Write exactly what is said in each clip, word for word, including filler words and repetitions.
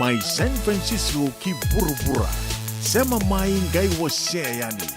Mai San Francisco ki vuravura. Sema mai qai wasea yani.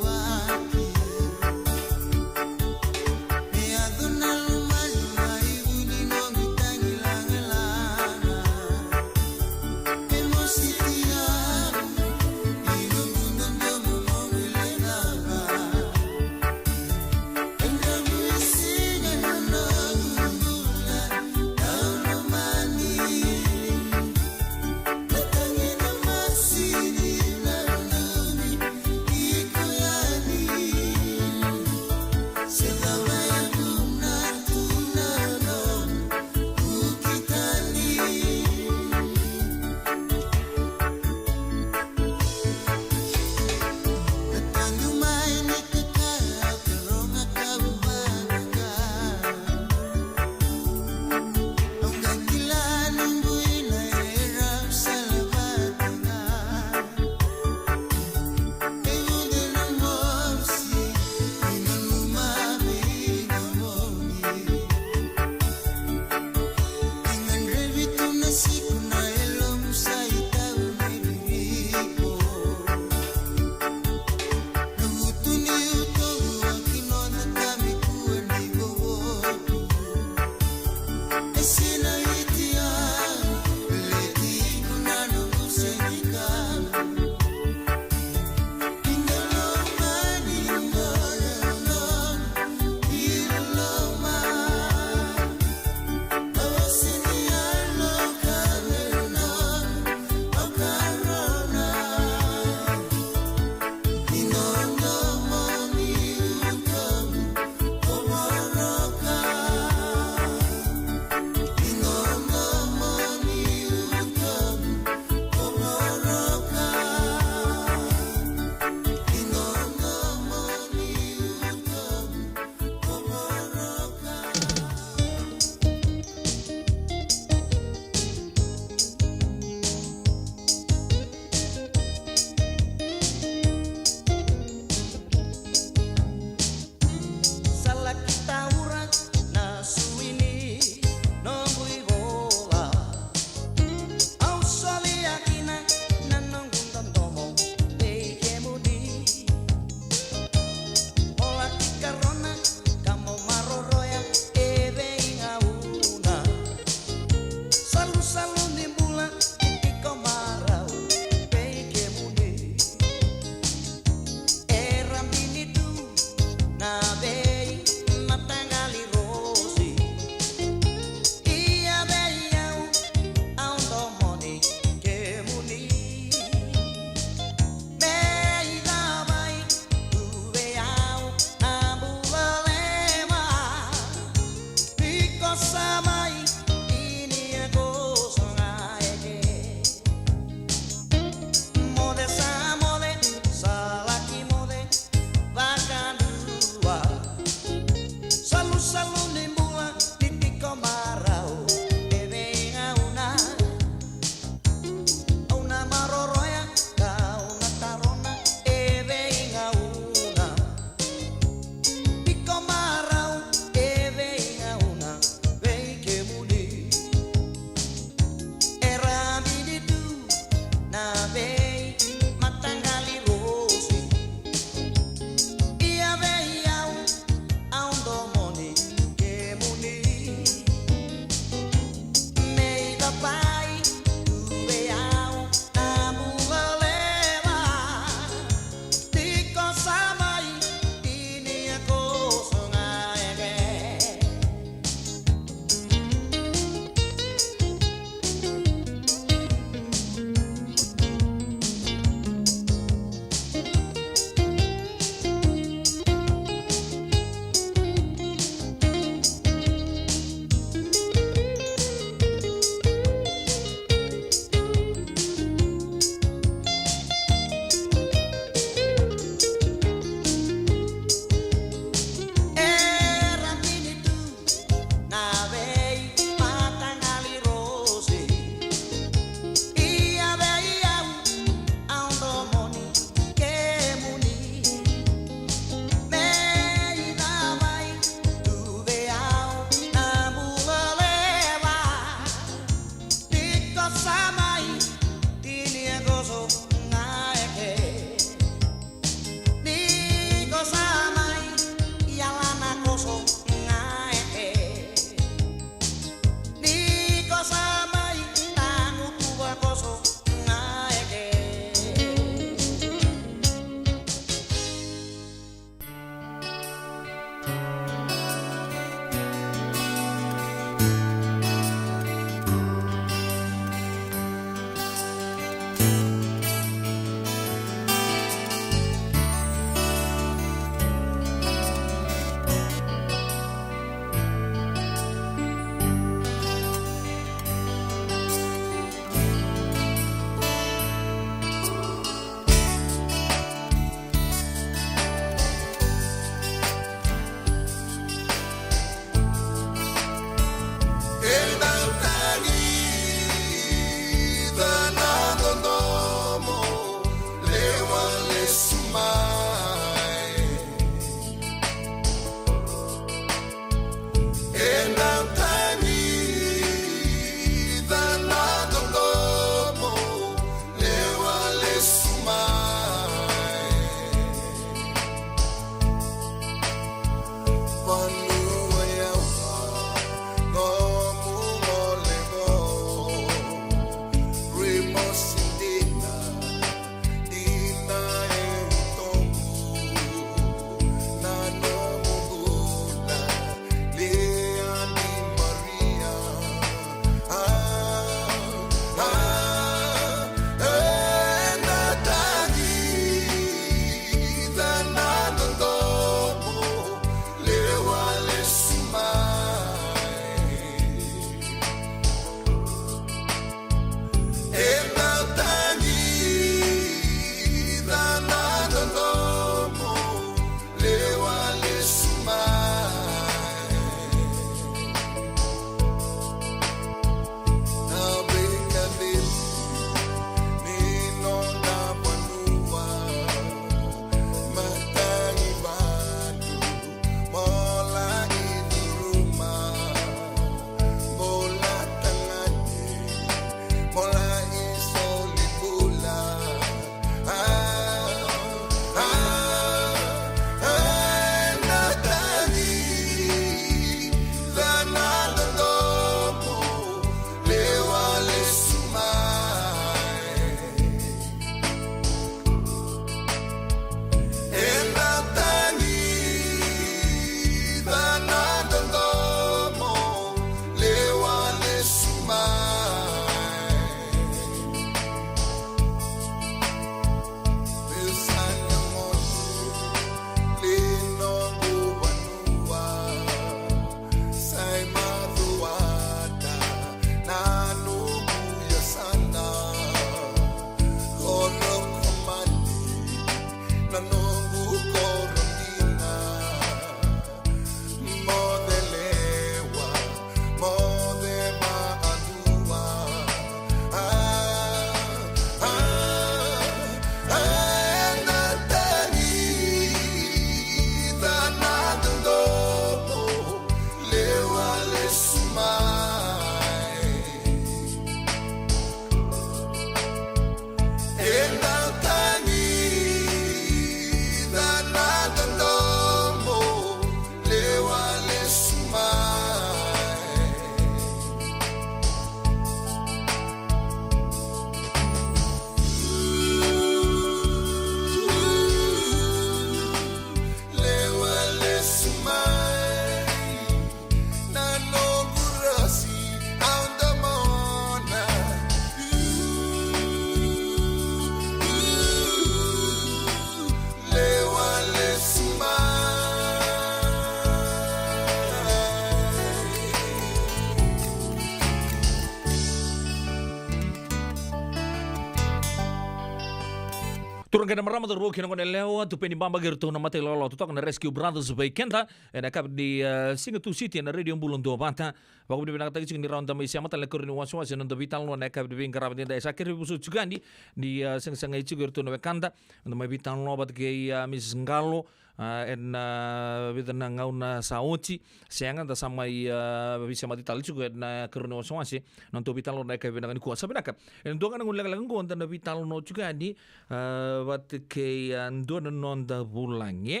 Turaga kei na marama, cauravou kei na goneyalewa, tupe ni baba kei iratou na mata ilawalawa totoka na Rescue Brothers vei keda ena yakavi ni, e, siga Tusiti ena Radio Bula Duavata. Vakavinavinakataki tiko ni rawa da mai sema tale ena ikarua ni wasewase na noda veitalanoa ena yakavi ni veiqaravi edaidai. Sa kerea vosoti tiko yani ni, e, sagasagai tiko iratou na wekada, da mai veitalanoa vata kei, e, Missus Qalo, a, ena, a, vica na gauna sa oti. Sega, da sa mai, a, veisemati tale tiko ena ikarua ni wasewase na nodatou veitalanoa ena yakavi vinaka nikua. Sa vinaka, ena dua ga na gauna lekaleka oqo da na veitalanoa tiko yani, a, vata kei, a, dua na noda vulagi,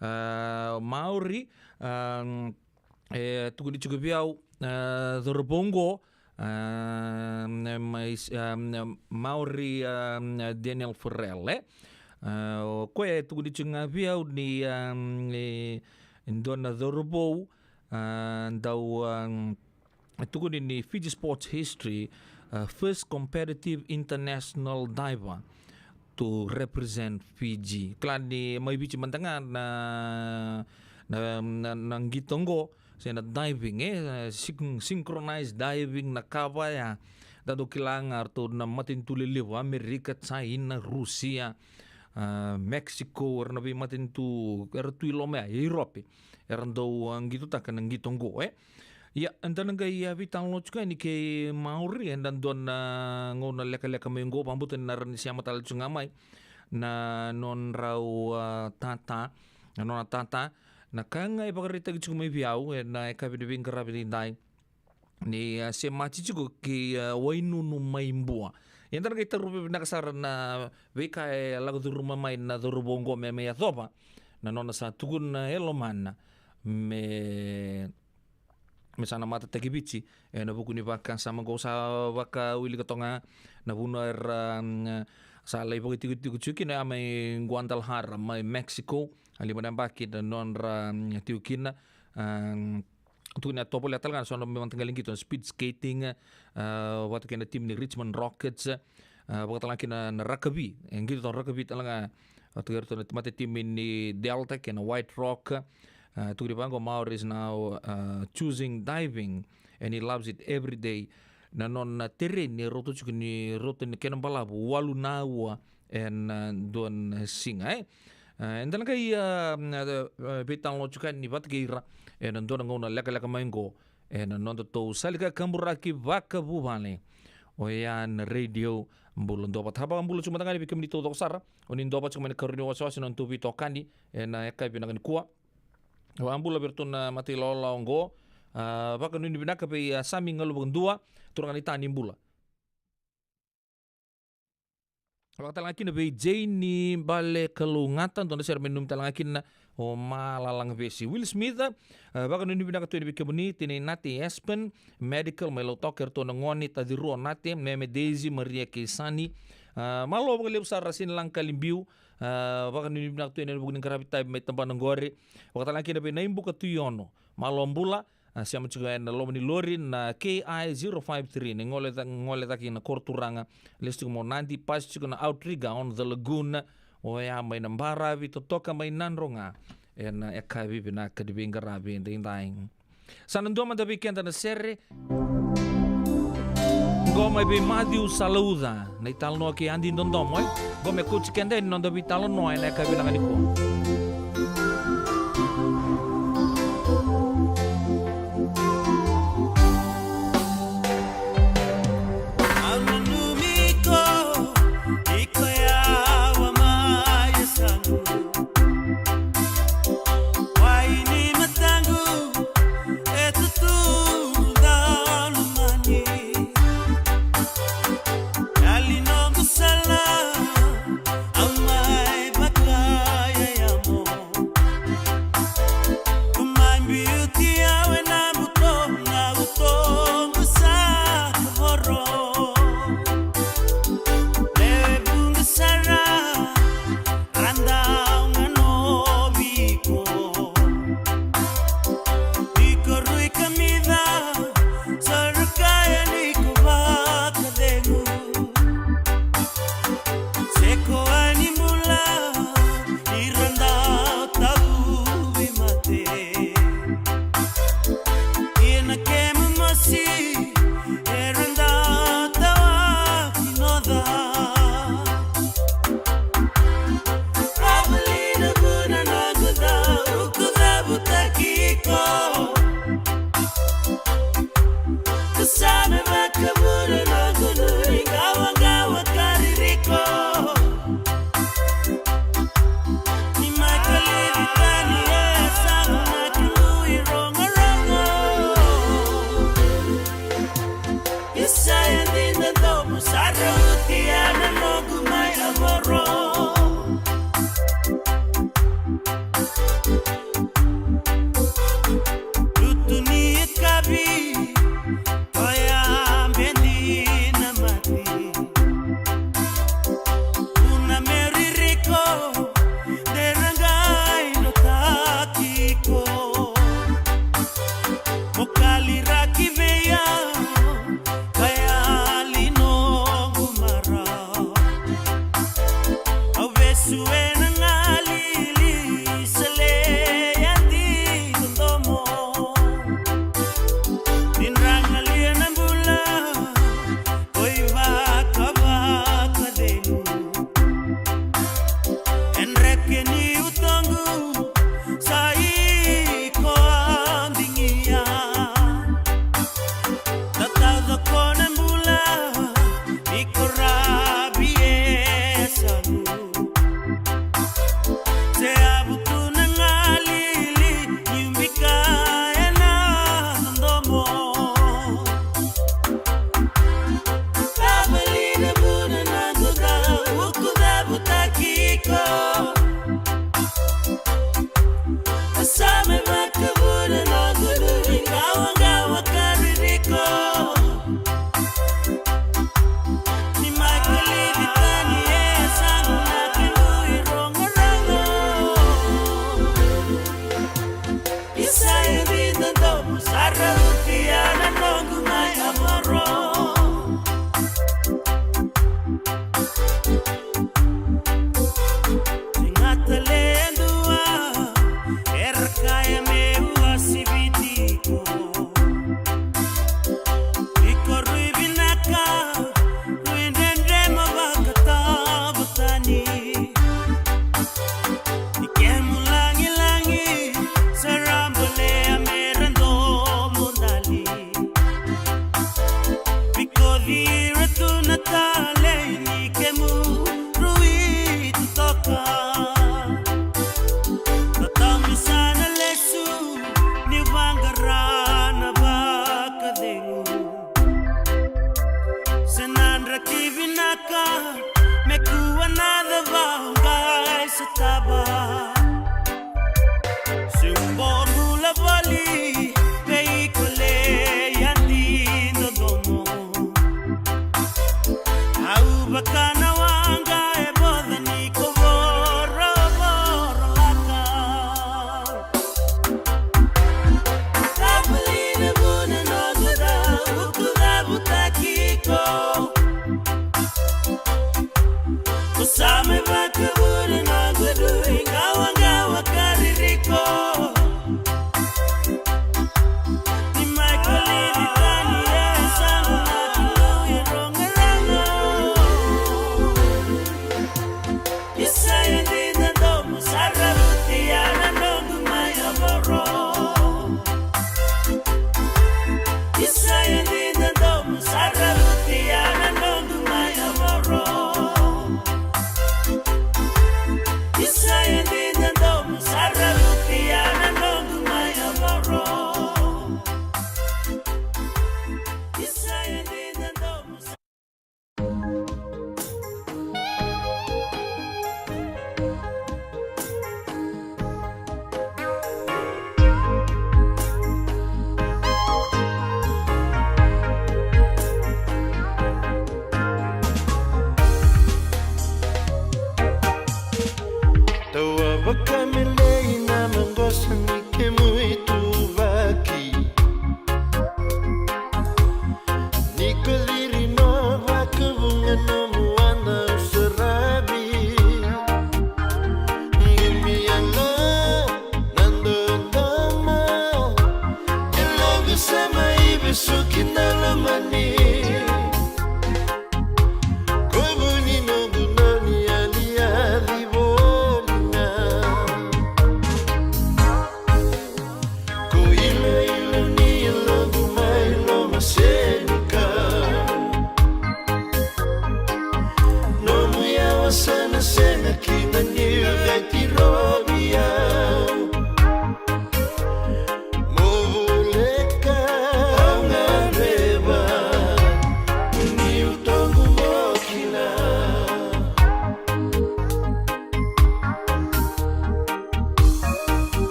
a, Maori, a, e tukuni tiko vei au, a, cauravou oqo, a, mai, a, Maori, a, Daniel Farrell, e. A, o koya e tukuni tiko ga vei au ni, a, e dua na cauravou, a, dau, a, tukuni ni Fiji sports history, a, first competitive international diver to represent Fiji. Kila ni mai Viti mada ga na, na, na, na qito oqo, se na diving, e, syn-, synchronized diving, na ka vaya. Da dau kila ga ratou na matanitu lelevu, Amerika, China, Rusia, a, Mexico, era na veimatanitu, era tu i loma ya, Europe. Era dau, a, qitotaka na qito oqo, e. Ia, eda na qai, a, veitalanoa tiko yani kei Maori ena dua na gauna lekaleka mai oqo, vakabauta ni na rawa ni sema tale tiko ga mai na nodrau, a, tata, na nona tata. Na ka ga e vakaraitaki tiko mai vei au ena yakavi ni veiqaravi edaidai, ni, a, semati tiko kei, a, Wainunu mai Bua. Ia eda na qai tarovi vinaka sara na veika e lako curuma mai na cauravou oqo me mai yacova na nona sa tukuna e lomana me me sa na matataki Viti ena vuku ni vakasama oqo. Sa vakawilika toka ga na vanua era, mm, sa lai vakaitikotiko tiko kina, ya mai Guadalajara mai Mexico. A lima na yabaki na nodra, mm, tiko kina. Am, tukuni a tovolea tale ga na so na mataqali qito na speed skating, a, vata kei na timi ni Richmond Rockets, a, vaka tale ga kina na rakavi, e qito toka na rakavi tale ga, a, vata kei iratou na mata timi ni Delta kei na White Rock. A, tukuni vaqo, Maori is now, a, choosing diving and he loves it every day. Na nona tereni e rauta tiko ni rauta ni kena balavu walu na aua ena, a, dua na siga, e. A, eda na qai, a, a, a, veitalanoa tiko yani vata kei ira ena dua na gauna lekaleka mai oqo ena nodatou sali kakaburaki vakavuvale. Oya na Radio Bula Duavata. Vakabula tiko mada ga yani vei kemuni taucoko sara o ni duavata tiko mai ena ikarua ni wasewase na nodatou veitokani ena yakavi vinaka nikua. Vakabula vei iratou na mata ilawalawa oqo. A, vakanuinui vinaka vei, a, Sami Galuvakadua, turaga ni Ta ni Bula. Vaka tale ga kina vei Jane Balekalougata, dua na sere mai Numi tale ga kina o Malalagavesi. Will Smith, a, vakanuinui vinaka tu yani vei kemuni, tinai Nate Aspen, Medical mai Lautoka, eratou na gone, taci rua o Nate, Meme, Daisy, Maria kei Sani. A, malo vakalevu sara Sinilagakali Biu, a, vakanuinui vinaka tu yani ena vuku ni qaravi tavi mai tabana qori. Vaka tale ga kina vei Naibuka Tuiono, malo bula, a, sema tiko ena loma ni lori na K I zero five three, ni gole ca-, gole cake na koro turaga, lesu tiko mai Nadi, pasi tiko na outrigger on the lagoon, oya mai na baravi totoka mai Nadroga, ena yakavi vinaka ni veiqaravi edaidai. Sa na dua mada vei keda na sere. Qo mai vei Matthew Salauca, na italanoa kei Adi Dodomo, e. Qo me kauti keda ena noda veitalanoa ena yakavi vinaka nikua. Sa me vakavuna noqu dui qawaqawa ka ririko. Ni mai kalivi tani e yasamu na kemu irogorogo. Isa e dina domo sa rauti ya na noqu mai avoro. Lutu ni yakavi, oya bedi na mati. Una me ririko, de na qai notaki iko. Mo kaliraki vei au, ka yali noqu marau. Au vesu ena galili, sa leya tiko domo. Ni dra galia na bula, oi vakavakacegu. E dreke ni utoqu, sa iko a digia. Tatauca ko na bula, ni ko ravi e yasamu. Se yavu tu na galili, ni bika ena domo. Cavali na vuna na noqu dau, vuku cavutaki iko. Sa me vakavuna noqu dui qawaqawa ka ririko. Ni mai kalivi tani e yasamu na kemu irogorogo. Isa e dina domo sa rauti ya na noqu mai avoro. Sega tale e dua era kaya meu uasivi tiko. Iko rui vinaka, rui dredre mo vakatavutani. Ni kemu lagilagi sa ra bolea me ra domo dali. Vikoci ira tu na talei ni kemu rui totoka. Tatami sa na lesu ni vaqara na vakacegu. Se na draki vinaka me kua na cava o qai sotava. Se u bau bula voli vei iko, leya dina domo. Au vaka na waqa e voca ni ko vorovoro laka. Cavali na vuna noqu dau, vuku cavutaki iko. Ko sa me vakavuna noqu dui qawaqawa ka ririko. Ni mai kalivi tani e yasamu na kemu irogorogo.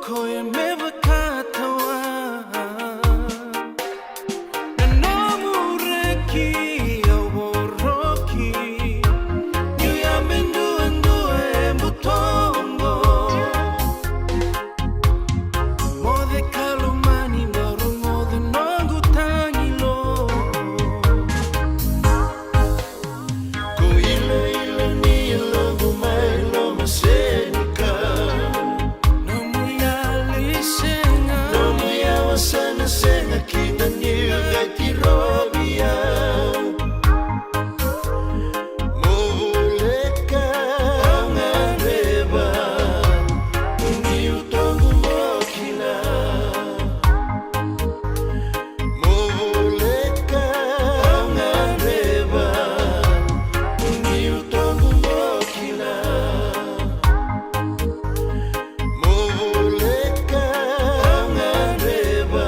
Koya me vakatawa na nomu reki au voroki. Niu yabe duadua e butoqo. Moce ka lomani, bau rogoca noqu tagilo. Ko iloilo ni yaloqu mai loma senikau. Nomu yali sega. Nomu yawa sa na sega kina niu qai tirovi au. Mo voleka au gadreva, niu toqu mo kila. Mo voleka au gadreva, niu toqu mo kila. Mo voleka au gadreva,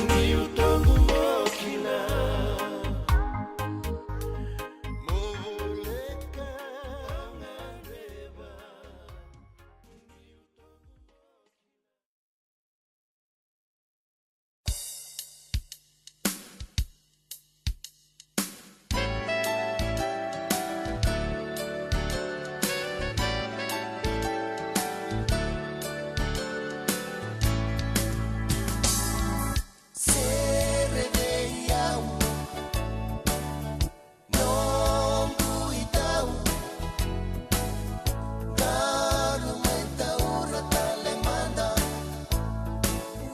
niu toqu mo kila. Mo voleka au gadreva. Sere vei au. Noqu itau, daru mai taura tale mada.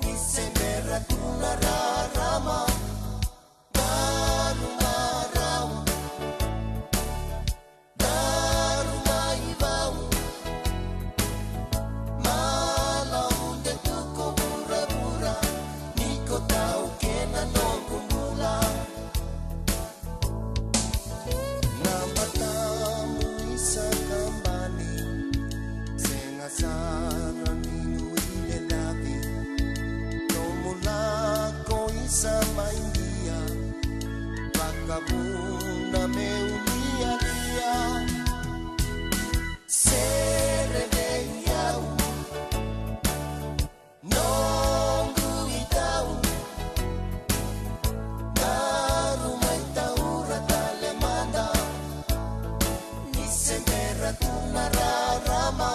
Ni se bera tu na rarama, daru marau, daru mai vau. Mala ude tu ko vuravura, ni ko tau kena noqu bula. Na matamu isa kabani, sega sara ni nuilenavi. Nomu lako isa mai dia, vakavuna meu lialia. Sere vei au. Noqu itau, daru mai taura tale mada. Ni se bera tu na rarama,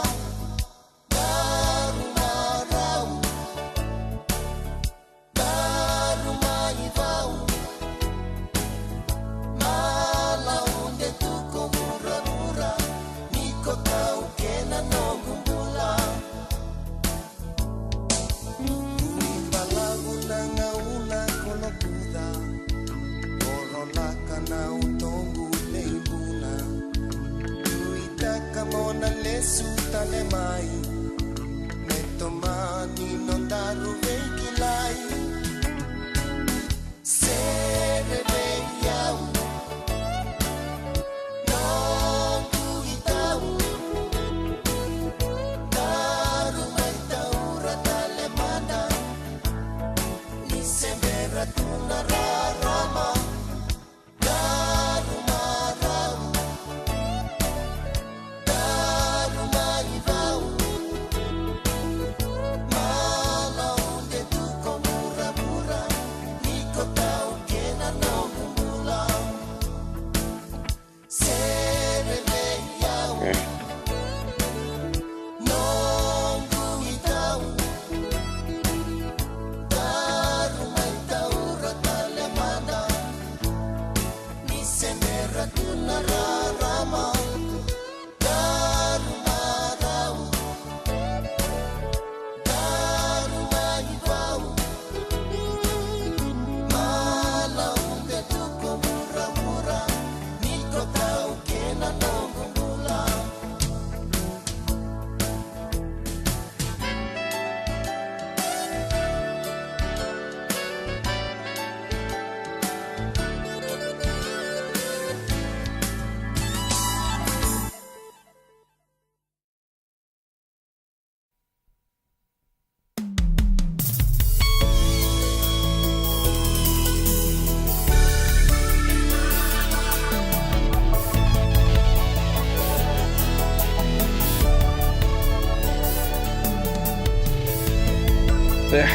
Ita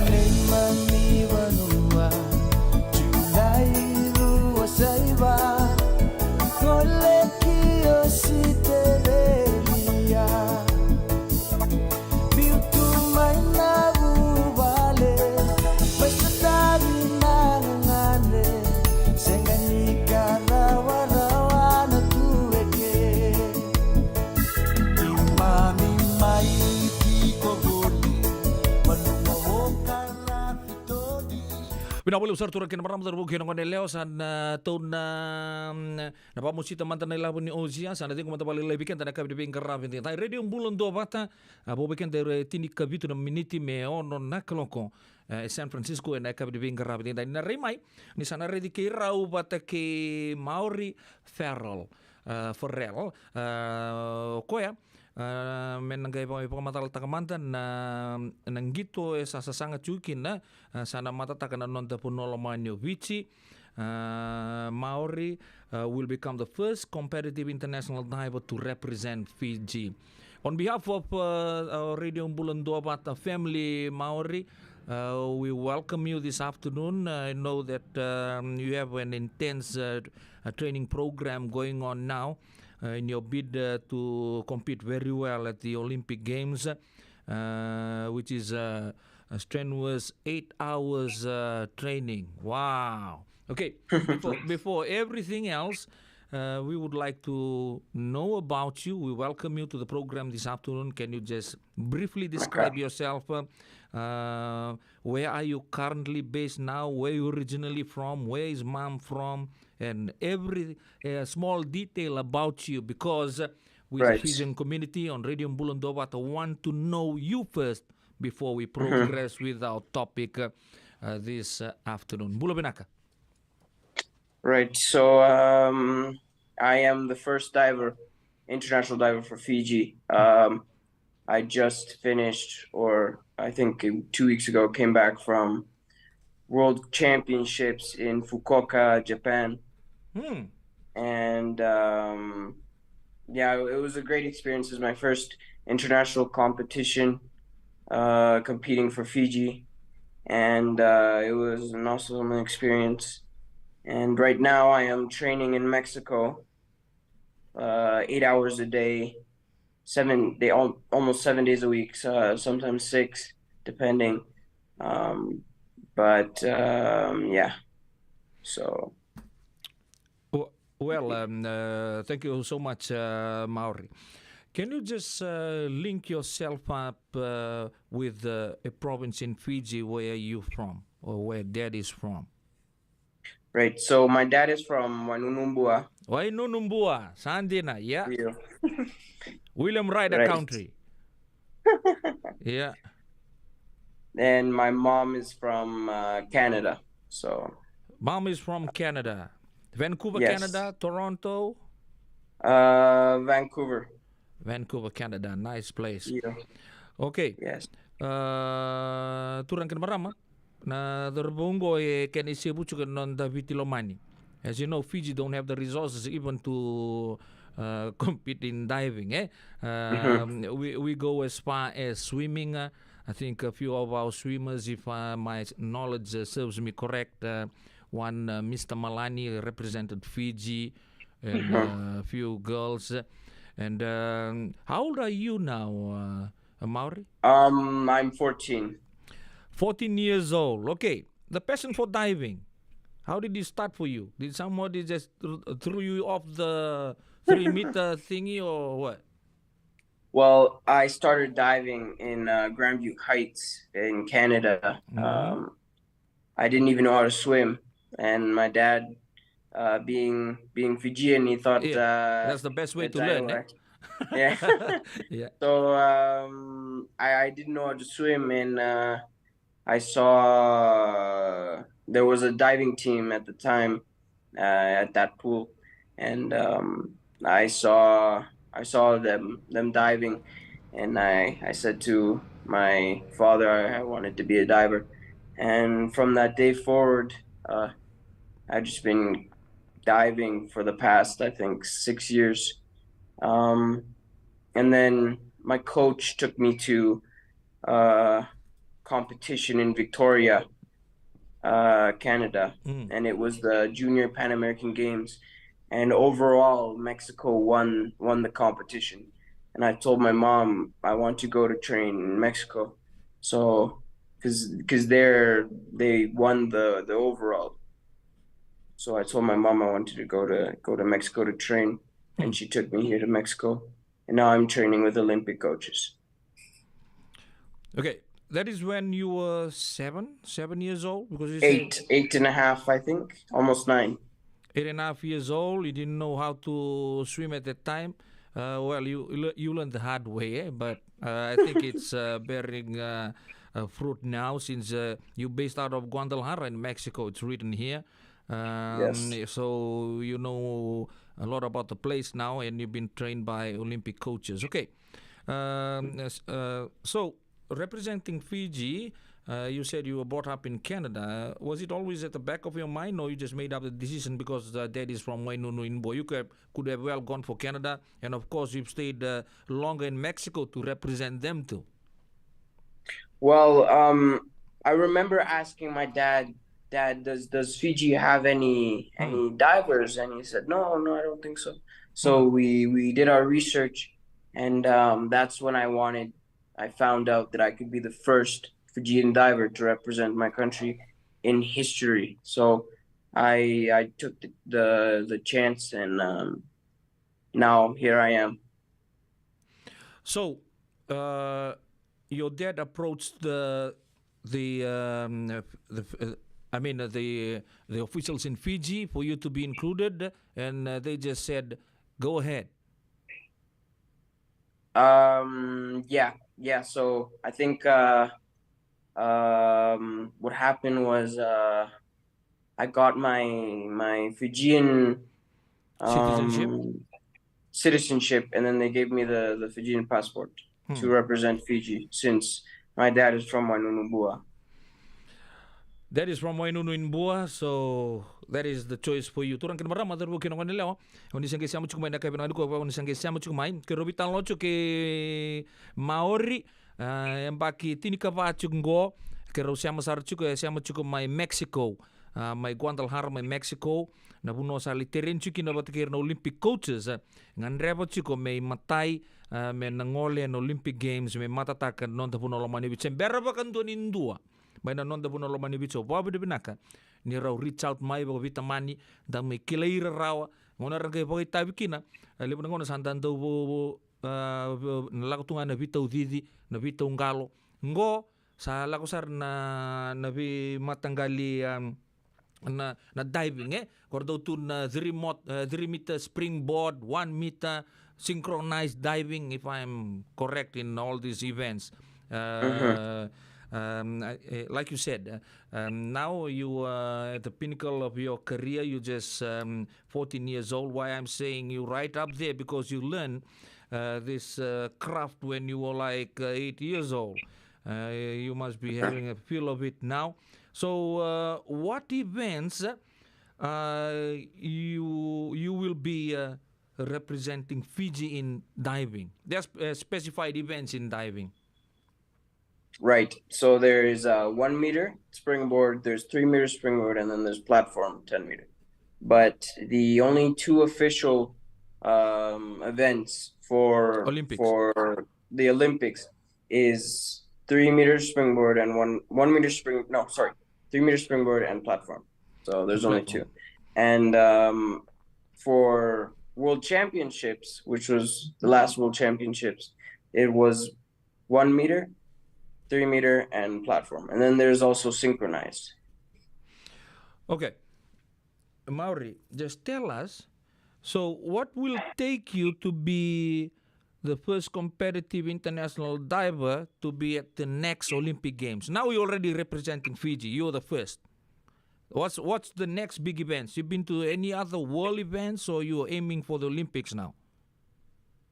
neimami vanua, Julai rua saiva, gole ki Ositerelia. Biu tu mai na vuvale, mai sotavi na gagane, sega ni ka rawarawa na tu eke. Keimami mai tiko voli, vanua o Karafitoli. Vinaka vakalevu sara turaga kei na marama, cauravou kei na goneyalewa, sa na tou na, mm, na vakamosita mada na ilavo ni Ozi, sa na cegu mada vakalailai vei keda na yakavi ni veiqaravi edaidai. Radio Bula Duavata, a, vo vei keda e tinikavitu na miniti me ono na kaloko, e, e San Francisco ena yakavi ni veiqaravi edaidai. Ni na rai mai, ni sa na raici keirau vata kei Maori Farrell, e, Farrell, e, o koya, e, me na qai va-, vakamacalataka mada na, na qito e sa sasaga tiko kina, e, sa na matataka na noda vanua lomani o Viti. Uh, Maori, uh, will become the first competitive international diver to represent Fiji. On behalf of, uh, our Radio Bula Duavata family, Maori, uh, we welcome you this afternoon. I know that, um, you have an intense, uh, uh, training program going on now, uh, in your bid, uh, to compete very well at the Olympic Games, uh, which is, uh, a strenuous eight hours, uh, training. Wow. Okay, before, before everything else, uh, we would like to know about you. We welcome you to the program this afternoon. Can you just briefly describe yourself? Uh, uh, where are you currently based now? Where you originally from? Where is mom from? And every, uh, small detail about you, because, uh, we, the Fijian community on Radio Bula Duavata, want to know you first before we progress with our topic, uh, uh, this, uh, afternoon. Bula vinaka. Right. So, um, I am the first diver, international diver for Fiji. Um, I just finished, or I think two weeks ago, came back from World Championships in Fukuoka, Japan. Hmm. And, um, yeah, it was a great experience. It was my first international competition, uh, competing for Fiji. And, uh, it was an awesome experience. And right now I am training in Mexico, uh, eight hours a day, seven, they al-, almost seven days a week, uh, sometimes six, depending. Um, but, um, yeah, so. W-, well, um, uh, thank you so much, uh, Maori. Can you just, uh, link yourself up, uh, with, uh, a province in Fiji where you from or where dad is from? Right, so my dad is from Wainunumbua. Wainunumbua, sa dina, yeah. Yeah. William Ryder Country. Yeah. And my mom is from, uh, Canada, so. Mom is from Canada. Vancouver, yes. Canada, Toronto? Uh, Vancouver. Vancouver, Canada, nice place. Yeah. Okay. Yes. Uh, turaga kei na marama, na cauravou oqo e kena isevu tiko na noda Viti lomani. As you know, Fiji don't have the resources even to, uh, compete in diving, eh? Um, we, we go as far as swimming. Uh, I think a few of our swimmers, if, uh, my knowledge, uh, serves me correct, uh, one, uh, Mister Malani represented Fiji, and, uh, a few girls. And, um, how old are you now, uh, Maori? Um, I'm fourteen. Fourteen years old. Okay. The passion for diving, how did it start for you? Did somebody just th-, threw you off the three meter thingy or what? Well, I started diving in, uh, Grandview Heights in Canada. Mm-hmm. Um, I didn't even know how to swim, and my dad, uh, being, being Fijian, he thought, yeah, uh, that's the best way to learn, eh? Yeah. Yeah. So, um, I, I didn't know how to swim, and, uh, I saw, uh, there was a diving team at the time, uh, at that pool, and, um, I saw, I saw them, them diving, and I, I said to my father I wanted to be a diver, and from that day forward, uh, I've just been diving for the past, I think, six years. Um, And then my coach took me to a competition in Victoria, uh, Canada, and it was the Junior Pan American Games. And overall, Mexico won won the competition. And I told my mom I want to go to train in Mexico, so because because they're they won the the overall. So I told my mom I wanted to go to go to Mexico to train, and she took me here to Mexico. And now I'm training with Olympic coaches. Okay, that is when you were seven, seven years old, because you said Eight, eight and a half, I think, almost nine. Eight and a half years old. You didn't know how to swim at that time. Uh, well, you you le- you learned the hard way, eh? But uh, I think it's uh, bearing uh, uh, fruit now, since uh, you based out of Guadalajara in Mexico. It's written here. Um, Yes. So you know a lot about the place now, and you've been trained by Olympic coaches. Okay. Um, yes, uh, so representing Fiji, uh, you said you were brought up in Canada. Was it always at the back of your mind, or you just made up the decision because uh, dad is from Wainunu in Bua? You could have, could have well gone for Canada, and of course you've stayed uh, longer in Mexico to represent them too. Well, um, I remember asking my dad, "Dad, does does Fiji have any any divers?" And he said, "No, no, I don't think so." So we we did our research, and um, that's when I wanted. I found out that I could be the first Fijian diver to represent my country in history. So I I took the the, the chance, and um, now here I am. So, uh, your dad approached the the um, the uh, I mean uh, the the officials in Fiji for you to be included, and uh, they just said, "Go ahead." Um, yeah, yeah. So I think uh, um, what happened was uh, I got my my Fijian um, Citizenship? Citizenship, and then they gave me the the Fijian passport to represent Fiji, since my dad is from Wainunu, Bua. That is from Wainunu in Bua, so that is the choice for you. Turaga kei na marama, cauravou kei na goneyalewa, o ni sa qai sema tiko mai na yakavi vinaka nikua, o ni sa qai sema tiko mai. Keirau veitalanoa tiko kei Maori, uh, yabaki tinikava tiko qo, keirau sema sara tiko, e sema tiko mai Mexico, uh, mai Guadalajara, mai Mexico, na vanua sa lai tereni tiko kina vata kei ira na Olympic coaches, uh, gadreva tiko me imatai, uh, me na gole na Olympic Games, me matataka na noda vanua lomani Viti. Se bera vakadua ni dua mai na noda vanua lomani Viti, au vakavinavinaka ni rau reach out mai vakaveitamani, da mai kilai ira rawa. Gauna era qai vakaitavi kina, e levu na gauna sa da dau vo, vo, ah, vo, na lako tu ga na veitaucici, na veitauqalo. Qo sa lako sara na, na veimataqali, um, na, na diving, e? Ko ra dau tu na three mot, uh, three meter springboard, one meter synchronized diving, if I'm correct in all these events. Uh, um, I- eh, like you said, uh, um, now you are at the pinnacle of your career. You're just um, fourteen years old. Why I'm saying you right up there, because you learn uh, this uh, craft when you were like uh, eight years old. Uh, you must be having a feel of it now. So, uh, what events uh, you you will be uh, representing Fiji in diving? There's uh, specified events in diving. Right. So there is a one meter springboard, there's three meter springboard, and then there's platform ten meter. But the only two official um, events for Olympics. for the Olympics is three meter springboard and one one meter spring. No, sorry, three meter springboard and platform. So there's only Platform. two. And um, for World Championships, which was the last World Championships, it was one meter, three meter, and platform. And then there's also synchronized. Okay. Maori, just tell us. So, what will take you to be the first competitive international diver to be at the next Olympic Games? Now you're already representing Fiji. You're the first. What's what's the next big events? You've been to any other world events, or you're aiming for the Olympics now?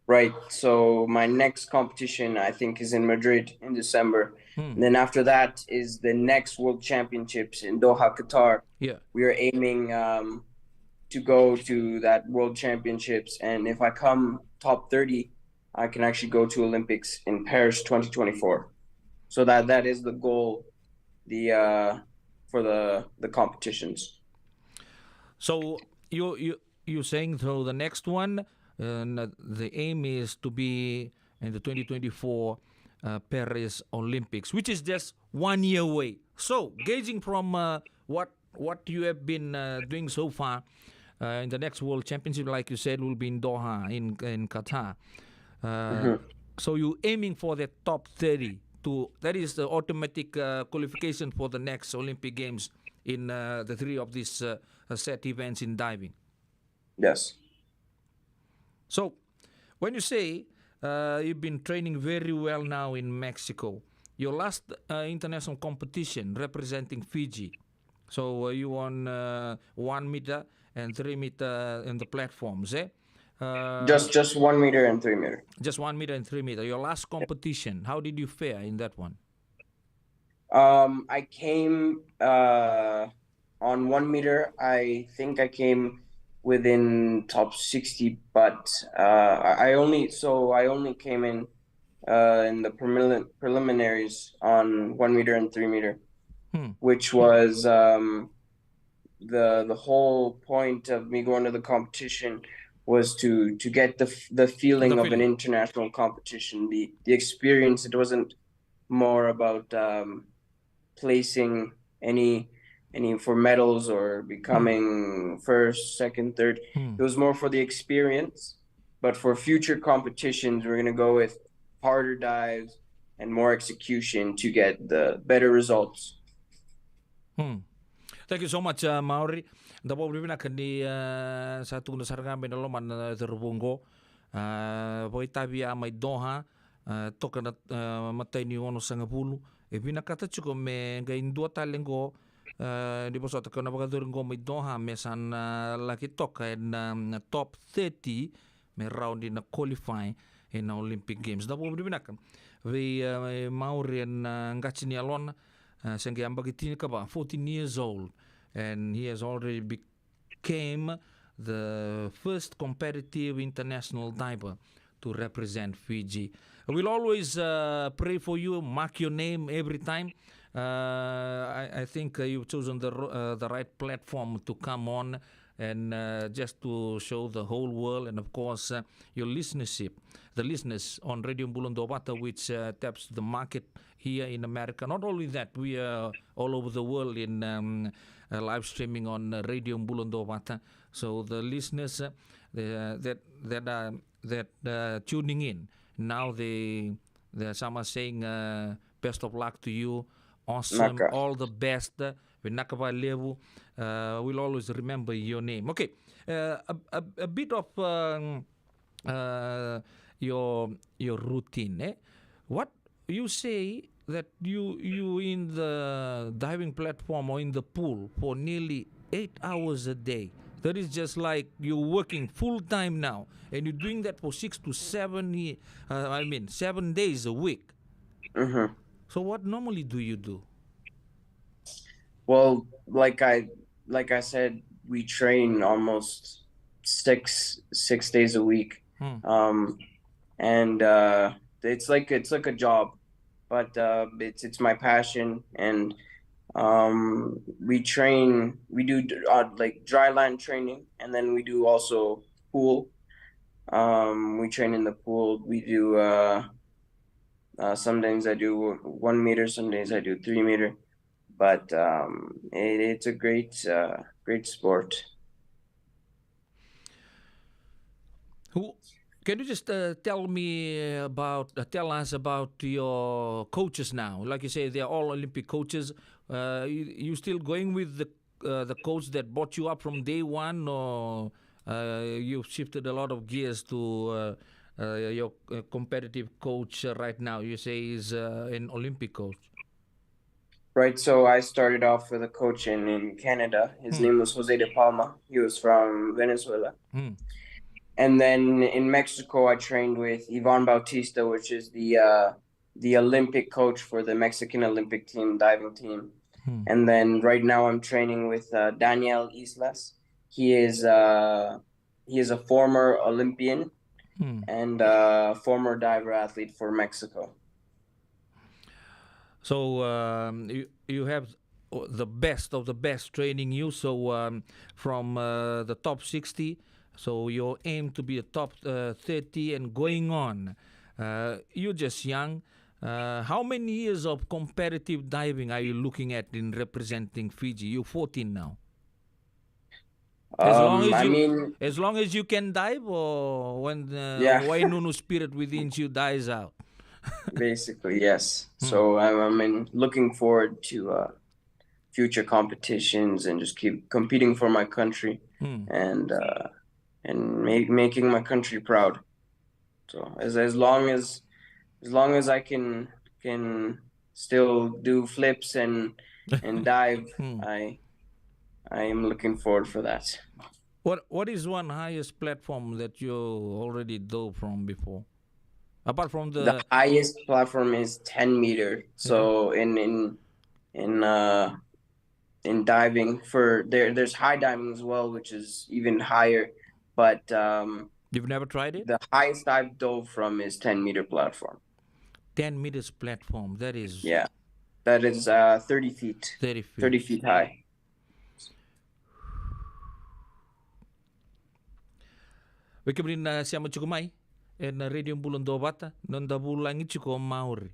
Right. So my next competition, I think, is in Madrid in December. And then after that is the next World Championships in Doha, Qatar. Yeah. We are aiming um, to go to that World Championships, and if I come top thirty, I can actually go to Olympics in Paris twenty twenty-four. So that that is the goal, the uh, for the the competitions. So you you you saying, so the next one, uh, the aim is to be in the twenty twenty-four uh, Paris Olympics, which is just one year away. So gauging from uh, what what you have been uh, doing so far, uh, in the next World Championship, like you said, will be in Doha, in in Qatar. Uh, So you're aiming for the top thirty. To that is the automatic uh, qualification for the next Olympic Games in uh, the three of these uh, set events in diving. Yes. So, when you say uh, you've been training very well now in Mexico, your last uh, international competition representing Fiji, so uh, you on uh, one meter and three meter in the platforms, eh? Uh, Just just one meter and three meter. Just one meter and three meter. Your last competition, how did you fare in that one? Um, I came uh, on one meter. I think I came within top sixty, but uh, I I only so I only came in uh, in the prelim- preliminaries on one meter and three meter, Hmm. which was um, the the whole point of me going to the competition was to to get the f- the feeling The of an feeling. International competition. The the experience, it wasn't more about um, placing any any for medals or becoming first, second, third. Hmm. It was more for the experience. But for future competitions, we're gonna go with harder dives and more execution to get the better results. Hmm. Thank you so much, uh, Mauri. Da vakavinavinaka ni uh, sa tukuna sara ga mai na loma na cauravou oqo. Uh, vakaitavi a mai Doha, uh, toka na uh, matai ni onosagavulu. E vinakata tiko me qai dua tale oqo, uh, ni vosota, ka na vakayacori oqo mai Doha me sa na laki toka ena um, top thirty me rawa ni na qualify ena Olympic Games. Da vakavinavinaka vei uh, Mauri ena uh, qati ni yalona, uh, se qai yabaki tinikava, fourteen years old, and he has already became the first competitive international diver to represent Fiji. We'll always uh, pray for you, mark your name every time. Uh, I, I think uh, you've chosen the ro- uh, the right platform to come on and uh, just to show the whole world and of course uh, your listenership, the listeners on Radio Bula Duavata, which uh, taps the market here in America. Not only that, we are all over the world in um, uh, live streaming on uh, Radio Bula Duavata. So the listeners uh, the, that that are that uh, tuning in now, they, they some are saying uh, best of luck to you. Awesome. Vinaka. All the best. Vinaka vakalevu. Uh, we'll always remember your name. Okay. Uh, a, a, a bit of um, uh, your your routine. Eh? What you say that you you in the diving platform or in the pool for nearly eight hours a day. That is just like you're working full time now, and you're doing that for six to seven. ye- Uh, I mean, seven days a week. hmm So what normally do you do? Well, like I like I said, we train almost six six days a week, Hmm. um, and uh, it's like it's like a job, but uh, it's it's my passion, and um, we train. We do uh, like dry land training, and then we do also pool. Um, we train in the pool. We do uh, uh, some days I do one meter, some days I do three meter, but um, it, it's a great uh, great sport. Who can you just uh, tell me about uh, tell us about your coaches now? Like you say, they are all Olympic coaches. Uh, you, you still going with the uh, the coach that brought you up from day one, or uh, you've shifted a lot of gears to uh, uh, your uh, competitive coach uh, right now? You say is uh, an Olympic coach. Right, so I started off with a coach in, in Canada. His name was Jose De Palma. He was from Venezuela. Hmm. And then in Mexico, I trained with Ivan Bautista, which is the uh, the Olympic coach for the Mexican Olympic team, diving team. Hmm. And then right now, I'm training with uh, Daniel Islas. He is uh, he is a former Olympian, and a former diver athlete for Mexico. So um, you, you have the best of the best training you. So um, from uh, the top sixty, so you aim to be a top uh, thirty and going on. Uh, you're just young. Uh, how many years of competitive diving are you looking at in representing Fiji? You're fourteen now. As long Um, as I you, mean, as long as you can dive, or when uh, yeah, Wainunu spirit within you dies out. Basically, yes. So I'm, I mean, looking forward to uh, future competitions and just keep competing for my country and uh, and make, making my country proud. So as as long as as long as I can can still do flips and and dive, I I am looking forward for that. What what is one highest platform that you already dove from before? Apart from the, the highest platform is ten meter. So in in in uh in diving for there there's high diving as well, which is even higher. But um You've never tried it? The highest I've dove from is ten meter platform. Ten meters platform. That is, yeah, that is uh thirty feet. Thirty feet. Thirty feet high. Vei kemuni na sema tiko mai ena Radio Bula Duavata, noda vulagi tiko o Maori.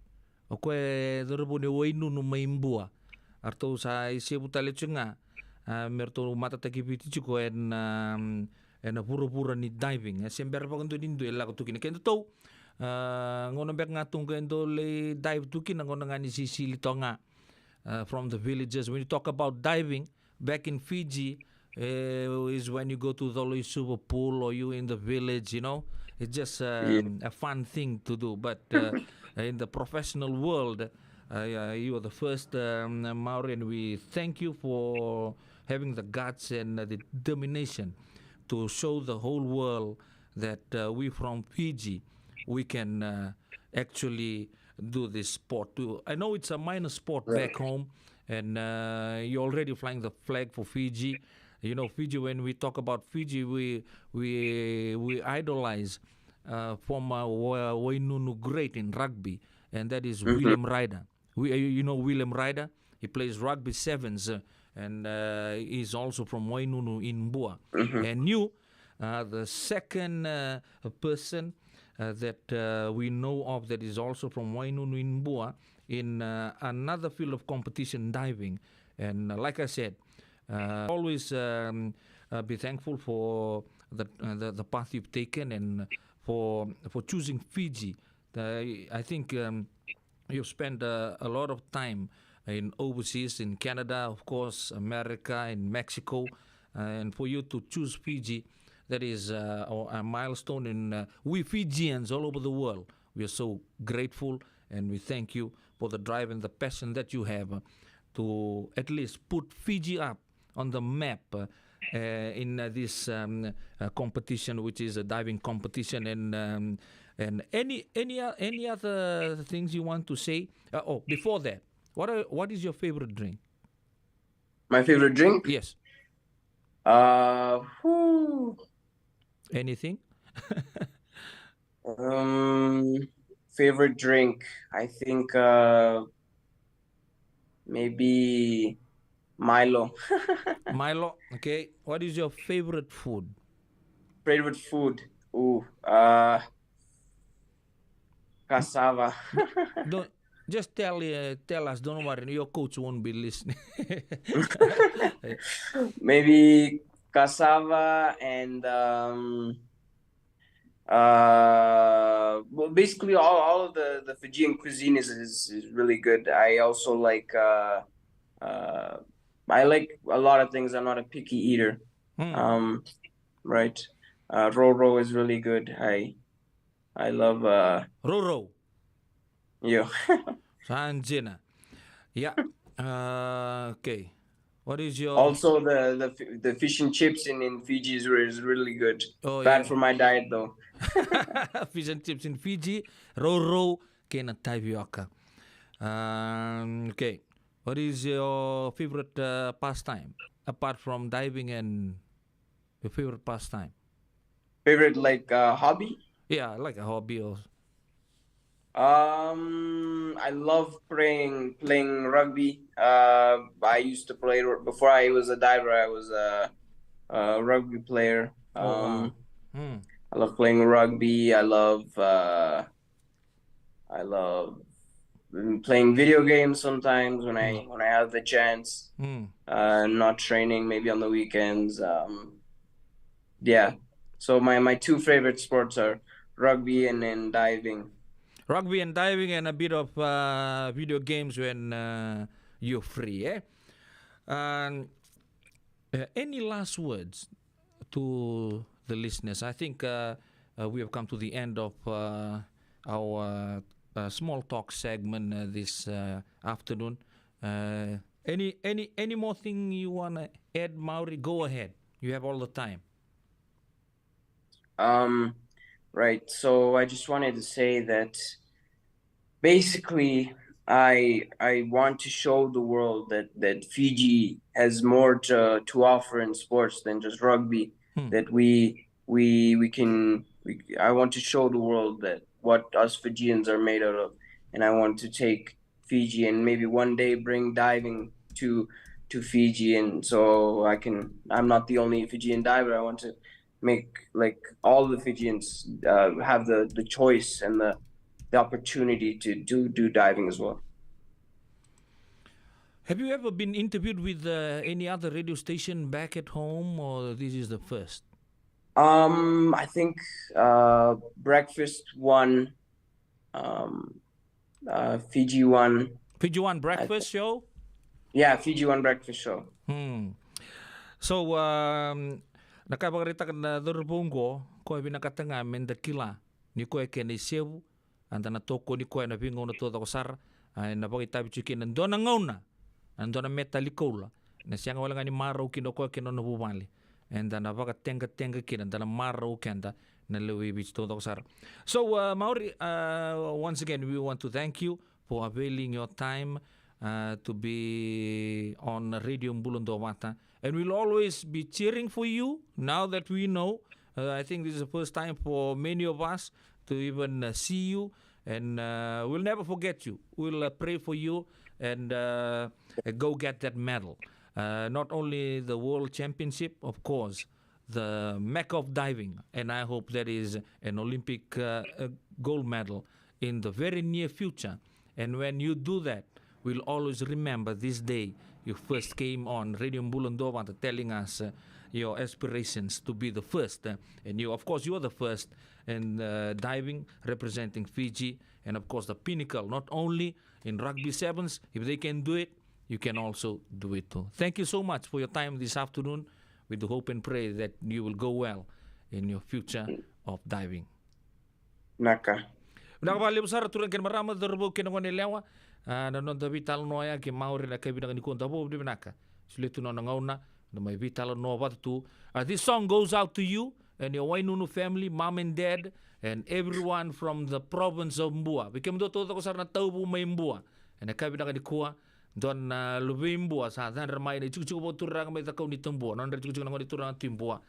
O koya e cauravou ni Wainunu mai Bua. Eratou sa isevu tale tiko ga, a, me ratou matataki Viti tiko ena, ena vuravura ni diving. E se bera vakadua ni dua e lako tu kina. Kedatou, a, gauna beka ga tu ga e dau lai dive tu kina, gauna ga ni sisili toka ga. Uh, from the villages. When you talk about diving, back in Fiji, uh, is when you go to the Loisuva pool or you in the village, you know. It's just um, a fun thing to do. But uh, in the professional world, uh, uh, you are the first um, Maori, and we thank you for having the guts and uh, the determination to show the whole world that uh, we from Fiji, we can uh, actually do this sport too. I know it's a minor sport back home, and uh, you're already flying the flag for Fiji. You know, Fiji. When we talk about Fiji, we we we idolize uh, former Wa- Wainunu great in rugby, and that is William Ryder. We, uh, you know William Ryder. He plays rugby sevens, uh, and uh, he's also from Wainunu in Bua. And you, uh, the second uh, person uh, that uh, we know of that is also from Wainunu in Bua in uh, another field of competition, diving. And uh, like I said, uh, always um, uh, be thankful for the, uh, the the path you've taken and for for choosing Fiji. Uh, I think um, you've spent uh, a lot of time in overseas, in Canada, of course, America, in Mexico, uh, and for you to choose Fiji, that is uh, a a milestone in uh, we Fijians all over the world. We are so grateful and we thank you for the drive and the passion that you have uh, to at least put Fiji up on the map uh, uh, in uh, this um, uh, competition, which is a diving competition, and um, and any any o- any other things you want to say? Uh, oh, before that, what are, what is your favorite drink? My favorite drink? Yes. Uh, whew. Anything? Um, favorite drink? I think uh, maybe Milo. Milo. Okay. What is your favorite food? Favorite food? Ooh, uh, cassava. Don't just tell uh, tell us. Don't worry. Your coach won't be listening. Maybe cassava and um, uh, well, basically all, all of the, the Fijian cuisine is, is, is really good. I also like uh, uh, I like a lot of things. I'm not a picky eater. Um, right. Uh, Roro is really good. I I love uh, Roro. Yo. Sanjina. Yeah. Uh, okay. What is your Also, the the fi- the fish and chips in, in Fiji is, re- is really good. Oh, Bad yeah. for my diet though. Fish and chips in Fiji, Roro, kei na tavioka. Um, okay. What is your favorite uh, pastime apart from diving and your favorite pastime? Favorite like uh, hobby? Yeah, like a hobby or Um, I love playing playing rugby. Uh, I used to play r- before I was a diver. I was a, a rugby player. Oh, wow. Um, Hmm. I love playing rugby. I love uh, I love mm, playing video games sometimes when I when I have the chance. Hmm. Uh, not training, maybe on the weekends. Um, yeah. So my my two favorite sports are rugby and then diving. Rugby and diving and a bit of uh, video games when uh, you're free, eh? And uh, any last words to the listeners? I think uh, uh, we have come to the end of uh, our uh, small talk segment uh, this uh, afternoon. Uh, any any any more thing you wanna add, Mauri? Go ahead. You have all the time. Um, right. So I just wanted to say that basically, I I want to show the world that that Fiji has more to to offer in sports than just rugby. Hmm. That we we we can. We, I want to show the world that what us Fijians are made out of, and I want to take Fiji and maybe one day bring diving to to Fiji, and so I can. I'm not the only Fijian diver. I want to make like all the Fijians uh, have the the choice and the the opportunity to do do diving as well. Have you ever been interviewed with uh, any other radio station back at home, or this is the first? Um, I think uh, Breakfast One, um, uh, Fiji One. Fiji One Breakfast Show? Yeah, Fiji One Breakfast Show. Hmm. So, um, na ka e vakaraitaka na cauravou oqo, koya e vinakata ga me da kila ni koya e kena isevu, eda na tokoni koya ena veigauna taucoko sara, a, ena vakaitavi tiko kina dua na gauna, na dua na metali koula, na sega wale ga ni marau kina o koya kei na nona vuvale. Eda na vakategatega kina, da na marau keda na lewe i Viti taucoko sara. So, uh, Mauri, uh, once again, we want to thank you for availing your time uh, to be on Radio Bula Duavata. And we'll always be cheering for you now that we know. Uh, I think this is the first time for many of us to even uh, see you. And uh, we'll never forget you. We'll uh, pray for you and uh, uh, go get that medal. Uh, not only the World Championship, of course, the Mecca of Diving. And I hope that is an Olympic uh, uh, gold medal in the very near future. And when you do that, we'll always remember this day you first came on Radio Bula Duavata telling us uh, your aspirations to be the first. Uh, and you, of course, you are the first in uh, diving, representing Fiji, and of course the pinnacle, not only in rugby sevens, if they can do it, you can also do it too. Thank you so much for your time this afternoon. We do hope and pray that you will go well in your future of diving. Naka. Vinaka vakalevu sara turaga kei na marama, cauravou kei na gone yalewa. A, na noda veitalanoa ya kei Mauri na kai vinaka nikua, da vakavinavinaka. Solia tu na nona gauna, da mai veitalanoa vata tu. A, this song goes out to you and your Wainunu family, mom and dad, and everyone from the province of Bua. Vei kemudou taucoko sara na tauvu mai Bua, ena kai vinaka nikua, dua na luvei Bua sa cadra mai na itikotiko vakaturaga mai Cakaunitabua, nodra itikotiko na gone turaga tu i Bua.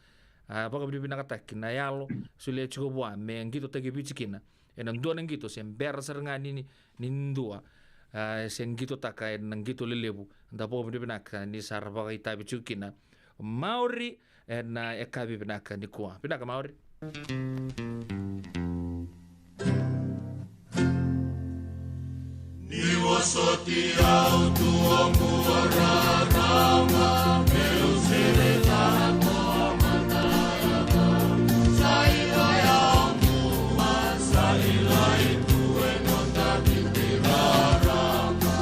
A, vakavinavinakataki na yalo solia tiko vua me qitotaki Viti kina ena dua na qito se bera sara ga ni, ni, ni dua. A, se qitotaka ena qito lelevu. Da vakavinavinaka ni sa ra vakaitavi tiko kina Mauri ena yakavi vinaka nikua. Vinaka Mauri. Ni vosoti au tu oqo rarama, meu sereka na tua mata. Sa i lai au mua, sa i lai tu e noda viti rarama.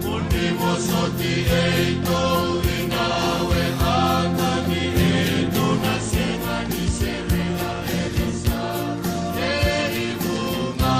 Mo ni vosoti e i tou i na wekata ni e tou na sega ni sereka e lisa. E i vunga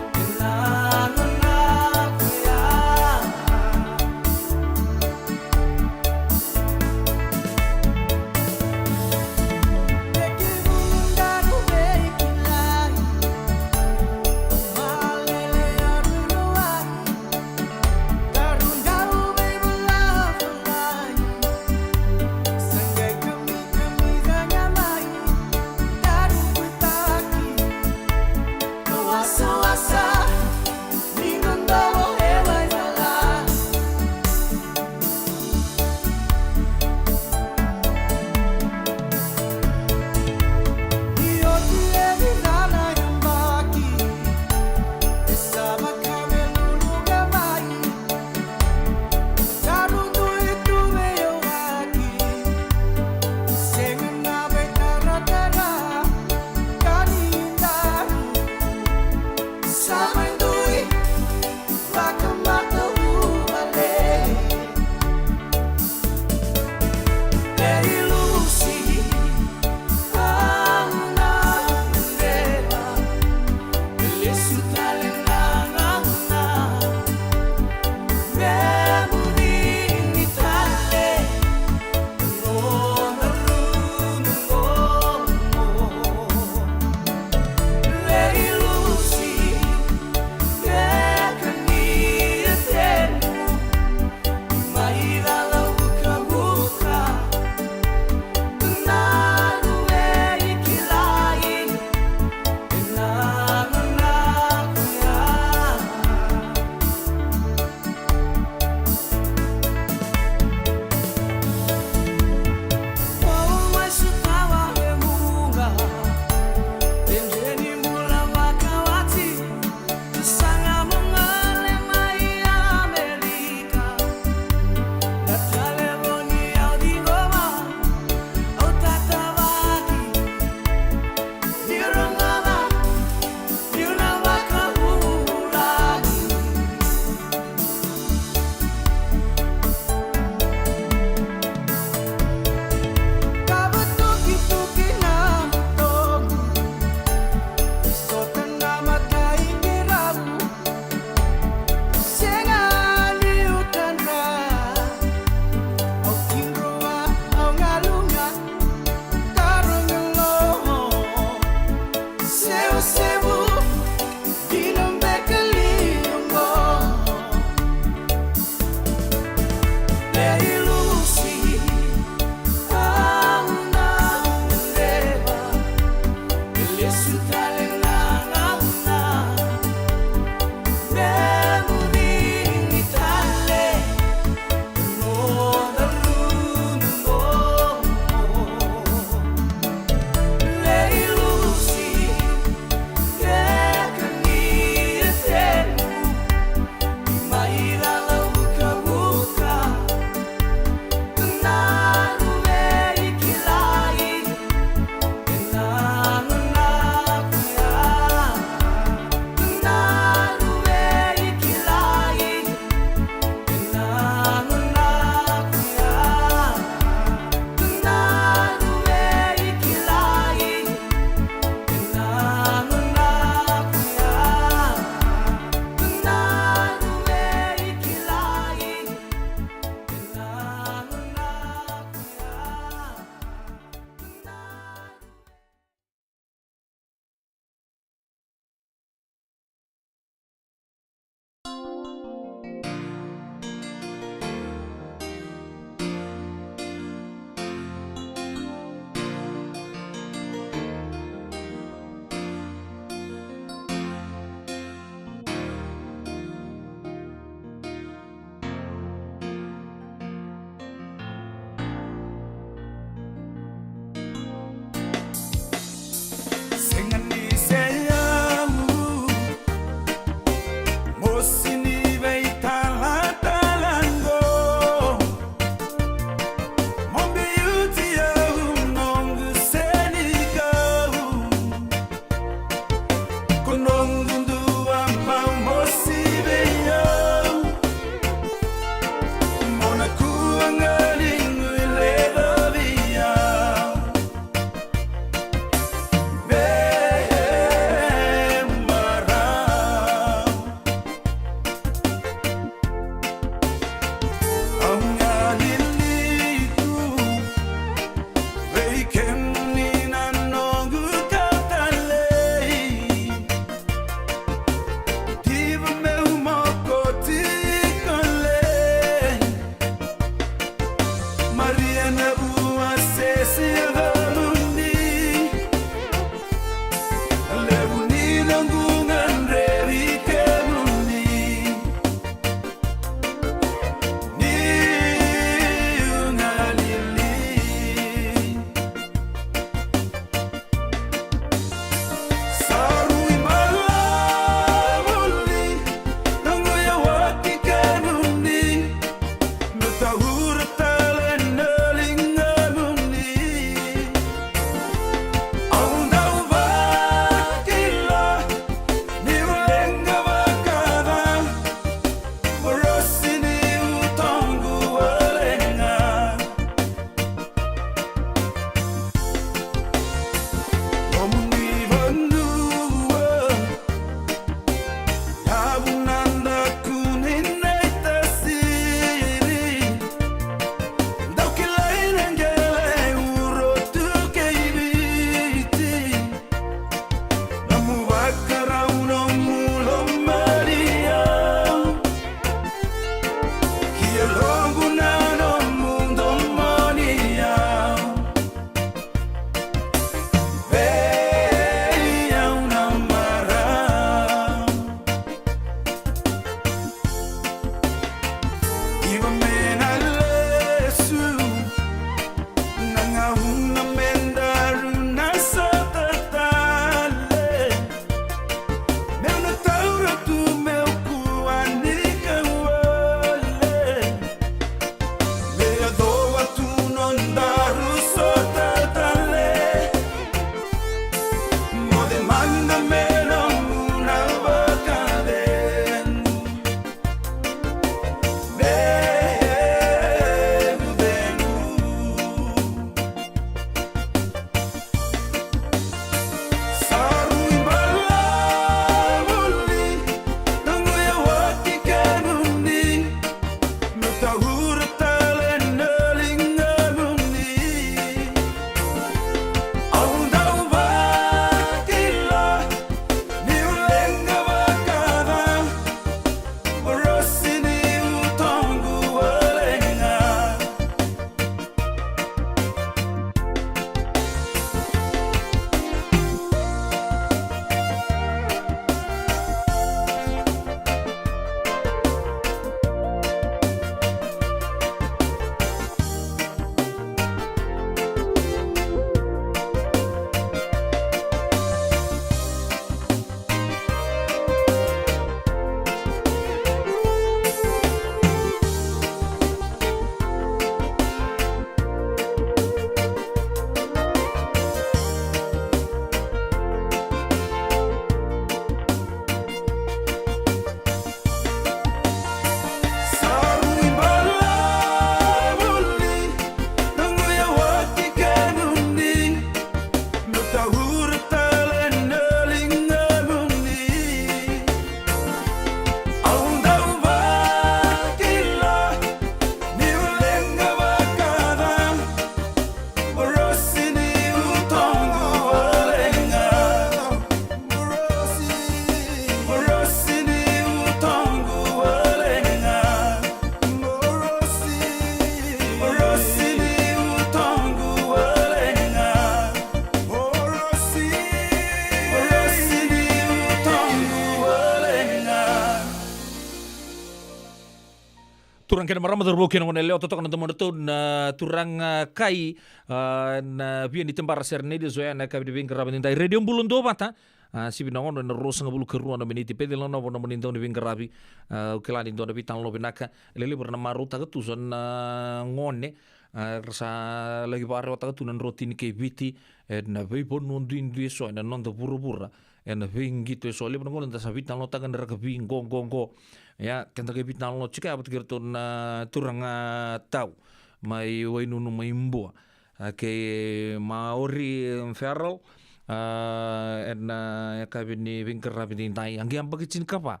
Turaga kei na marama, cauravou kei na goneyalewa, totoka na domodratou na turaga kai, a, na Via ni Tebara Serenade, e so ya na yakavi ni veiqaravi edaidai. Radio Bula Duavata, a, sivi na ono ena ruasagavulu ka rua na miniti. Peci Lanovo na nomuni dau ni veiqaravi, a, au kila ni dua na veitalanoa vinaka. E levu era na marautaka tu so na gone, a, era sa laki vakarewataka tu na drotini kei Viti, ena veivanua duidui e so ena noda vuravura, ena veiqito e so. Levu na gauna da sa veitalanoataka na rakavi qo, qo, qo. Ia, keda qai veitalanoa tiko ya vata kei iratou na turaga tau mai Wainunu mai Bua, a, kei Maori Farrell, a, ena yakavi ni veiqaravi edaidai. A qai yabaki tinikava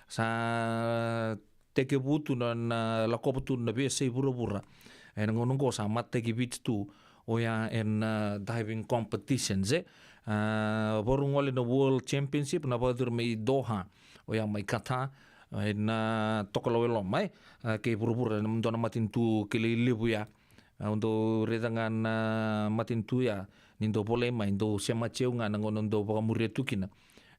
sa tekivu tu na, na lakova tu na veiyasai vuravura. Ena gauna oqo sa matataki Viti tu, oya ena, a, diving competitions, e. A, vakarau gole na World Championship na vakayacori mai Doha, oya mai Qatar, ena, a, Tokalau e Loma, e. A, kei vuravura, ena dua na matanitu kilai levu ya. A, au dau raica ga na matanitu ya, ni dau volai mai, dau semati au ga na gauna au dau vakamuria tu kina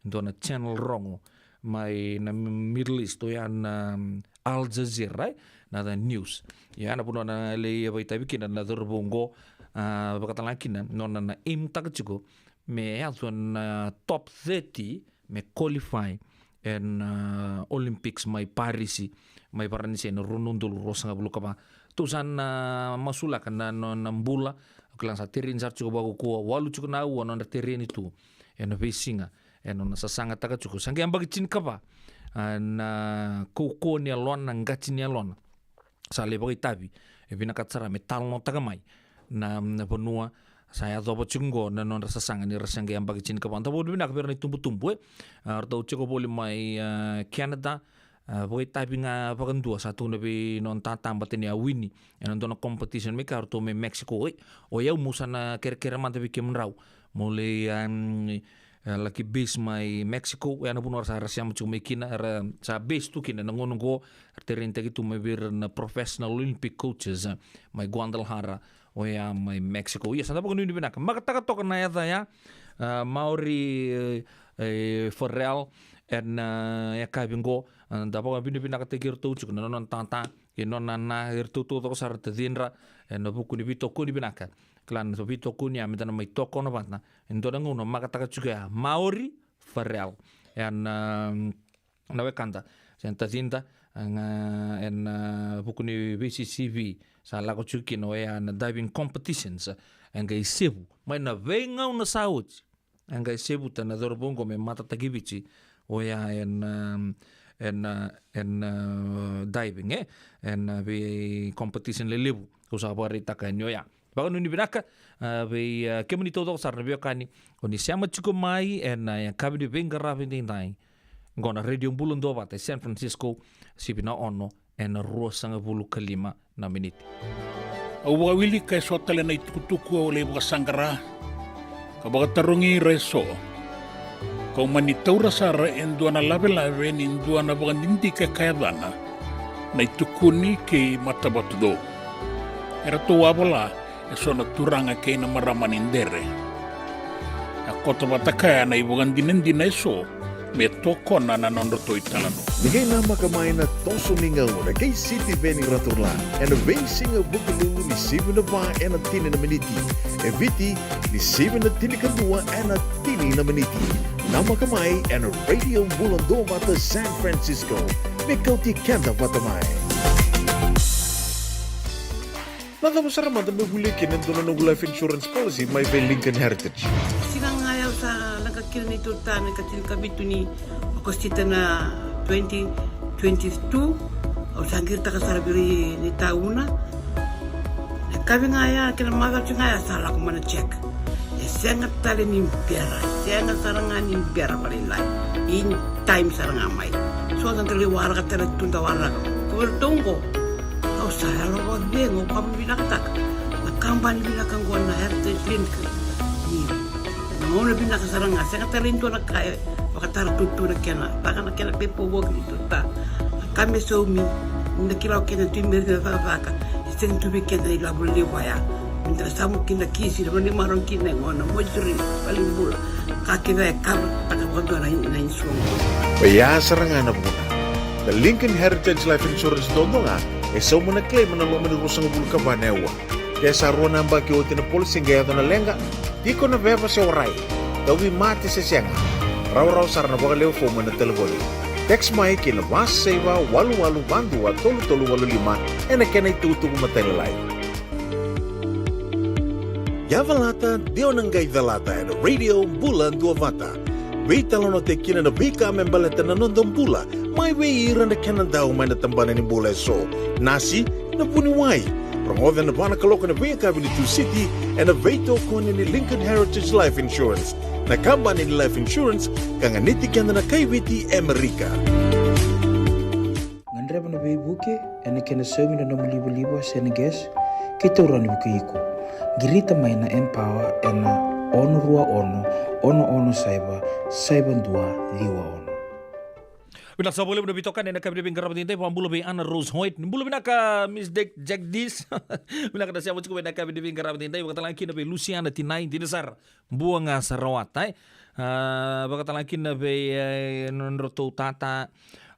e dua na channel rogo mai na Middle East, oya na, um, Al Jazeera, e, na, na news. Ia, na vanua na lai vakaitavi kina na cauravou oqo, a, vakatalega kina nona na aim-taka tiko me yaco na top thirty me qualify ena, a, Olympics mai Parisi, mai Varanise, ena rua na udolu ruasagavulu ka va. Tou sa na masulaka na, na, na bula, au kila sa tereni sara tiko vakaukauwa, walu tiko na aua nona tereni tu ena veisiga, ena nona sasagataka tiko. Sa qai yabaki tinikava, a, na kaukauwa ni yalona, na qati ni yalona. Sa lai vakaitavi, e vinakata sara me talanoataka mai na, na vanua sa yacova tiko oqo na nodra sasaga ni ra se qai yabaki tinikava. Da vakavinavinaka vei ira na itubutubu, e. A, ratou tiko voli mai, a, Canada, a, vakaitavi ga vakadua, sa tukuna vei nona tata baleta ni a wini ena dua na competition mai kea, ratou mai Mexico. Oi, o yau meu sa na kerekere mada vei kemudrau meu lai, um, e, laki base mai Mexico, oya na vanua era sa, era sema tiko mai kina, era sa base tu kina ena gauna oqo, era terenitaki tu mai vei ira na professional Olympic coaches, e, mai Guadalajara, oya mai Mexico. Ia, sa da vakanuinui vinaka. Makataka toka na yaca ya, a, Maori, e, e, Farrell, ena, a, yakavi oqo, a, da vakavinavinakataki iratou tiko na nona tata kei nona nana, iratou taucoko sara na tacidra, ena vuku ni veitokoni vinaka. Kila na veitokoni ya meda na mai tokona vata, e dua na gauna makataka tiko ya, Maori Farrell. Ena, um, na wekada, se na tacida, a, ga ena, a, vuku ni V C C V, sa lako tiko kina oya na diving competitions, e qai sevu mai na veigauna sa oti. E qai sevuta na cauravou oqo me matataki Viti, oya ena, um, ena, ena, a, diving, e, ena vei competition lelevu, kau sa vakaraitaka yani oya. Vakanuinui vinaka, a, vei, a, kemuni taucoko sara na veiwekani, o ni sema tiko mai ena, a, yakavi ni veiqaravi edaidai. Oqo na Radio Bula Duavata e San Francisco, sivi na ono ena ruasagavulu ka lima na miniti. Au vakawilika e so tale na itukutuku au lai vakasaqara ka vakatarogi ira e so, kau mani taura sara e dua na lavelave ni dua na vakadidike ka yacana Na iTukuni kei Matavatucou. Eratou a vola e so na turaga kei na marama ni Dere. A koto vata kaya na ivakadinadina e so me tokona na nodratou italanoa. Ni qai namaka mai na toso ni gauna kei Sitiveni Raturla ena veisiga Vukelulu ni sivi na va ena tini na miniti. E Viti ni sivi na tinikadua ena tini na miniti. Namaka mai ena Radio Bula Duavata San Francisco me kauti keda vata mai. Na cava sara mada me volia kina e dua na noqu life insurance policy mai vei Lincoln Heritage? Siga ga ya au sa leqa kina neitou ta na ikatinikavitu ni Okosita na twenty twenty-two. Au sa qiritaka sara vei ira na itauna. Na yakavi ga ya kei na macawa ga ya sa lako mai na check. E sega tale ni bera, e sega sara ga ni bera vakalailai. In time sara ga mai. So sa da lai waraka tale tu, da waraka. Ko vei iratou oqo, au sa yalo vakacegu, au vakavinavinakataka na kabani vinaka oqo na Heritage Link. Ni na gauna vinaka sara ga, sega tale ni dua na ka e vakatara tutu na kena, vaka na kena veipovoki ni tuta. Na ka me saumi, ni da kila o keda tu i Merika na cakacaka, e sega tu vei keda na ilavo levu vaya. Ni da samu kina kisi, na vanimaro kina e gona, moituri, valenibula. Ka kece e kava taka vakadua na, na insurance. Oya sara ga na vuna. Na Lincoln Heritage Life Insurance dodonu ga, E sauma na claim ena loma ni ruasagavulu ka va na aua. Ke sa rua na yabaki oti na policy qai yaco na leqa, tiko na veva se warai, tauvimate se sega, rawarawa sara na vakalewe fomu ena talevoni. Text mai ki na va saiva walu walu va dua tolu tolu walu lima ena kena itukutuku matailalai. Yavalata, de o na qai calata ena Radio Bula Duavata. Veitalanoataki kina na veika me baleta na noda bula, mai vei ira na kena dau mai na tabana ni bula eso. Nasi, na vuniwai. Rogoca ena va na kaloko ena veiyakavi ni Tusiti, ena veitokoni ni Lincoln Heritage Life Insurance, na kabani ni life insurance ka ganiti keda na kai Viti e Amerika. Gadreva na veivuke ena kena saumi na nomu livaliva se na gas, kei taura ni vukei iko. Qirita mai na Empower ena ono rua ono, ono ono saiva, saiva dua ciwa ono. Vinaka saka vakalevu na veitokani ena yakavi ni veiqaravi edaidai, vakabula vei Ana Rose Hoyt. Ni bula vinaka Miss Dick Jagdish. Vinaka na sema tiko mai ena yakavi ni veiqaravi edaidai, vakatalega kina vei Luciana Tinai, dina sara. Bua ga sa rawata, e. A, vakatalega kina vei, e, nodratou tata,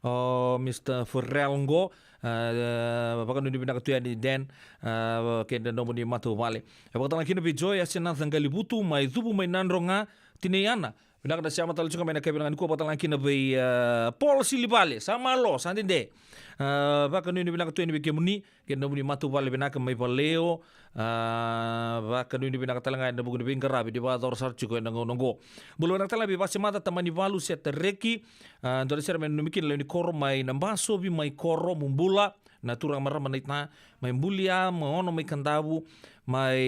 o Mister Farrell qo, a, vakanuinui vinaka tu yani Dan, a, kei na nomuni matavuvale. E vakatalega kina vei Joy Asenaca Qalivutu, mai Cuvu mai Nadroga, tinai Ana. Vinaka na sema tale tiko mai ena yakavi vinaka nikua, vakatalega kina vei, a, Paul Silivale, sa malo, sa dede. A, vakanuinui vinaka tu yani vei kemuni, kei na nomuni matavuvale vinaka mai Valeo, a, vakanuinui vinaka talega ena vuku ni veiqaravi ni vakayacora sara tiko ena gauna oqo. Bula vinaka talega vei Vasemaca Tamanivalu Setareki, a, dua na sere me nanumi kina lewe ni koro mai Nabasovi mai Koro, mo bula, na turaga marama naita, mai Bulia, mai Ono mai Kadavu, mai,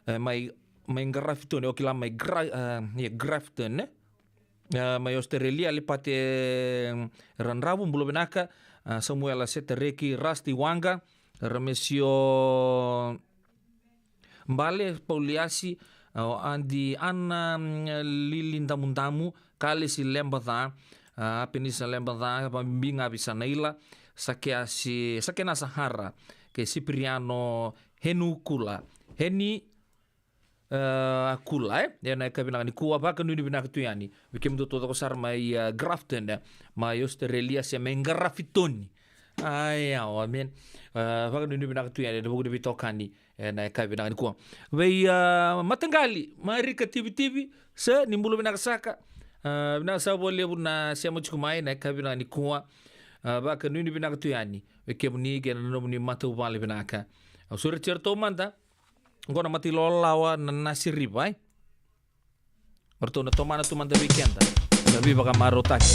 e, mai, mai Garafitoni, o kila mai Gra-, e, ia, Grafton, e? A, mai Australia, Alipate, e, Radravu, bula vinaka, a, Samuela Setareki, Rasti Waqa, Ramesio Bale, Pauliasi, a, o Adi Ana, mm, Lili Damudamu, Kalesi Lebaca, a, Penisa Lebaca, vabibi ga vei Sanaila, Sakeasi, Sakenasa Hara, kei Sipiriano Henukula, Heni, e, Akula, e? Ena yakavi vinaka nikua, vakanuinui vinaka tu yani vei kemudou taucoko sara mai, e, Grafton, e, mai Australia se mai Garafitoni. Ai, au, amen. E, vakanuinui vinaka tu yani ena vuku ni veitokani ena yakavi vinaka nikua. Vei, e, Mataqali, Marika Tivitivi, se ni bula vinaka saka. E, vinaka saka vakalevu na sema tiko mai ena yakavi vinaka nikua. E, vakanuinui vinaka tu yani vei kemuni kei na nomuni matavuvale vinaka. Au sureti iratou mada. Oqo na mata ilawalawa na Nasi River, e? O ratou na tomana tu mada vei keda na veivakamarautaki.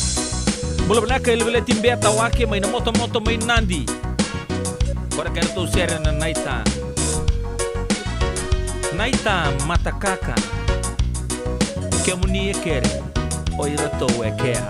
Bula vinaka Eliveleti Beta Wake mai Namotomoto mai Nadi. Oqo na kedratou sere na Naita. Naita matakaka. Kemuni e kere, o iratou e kea.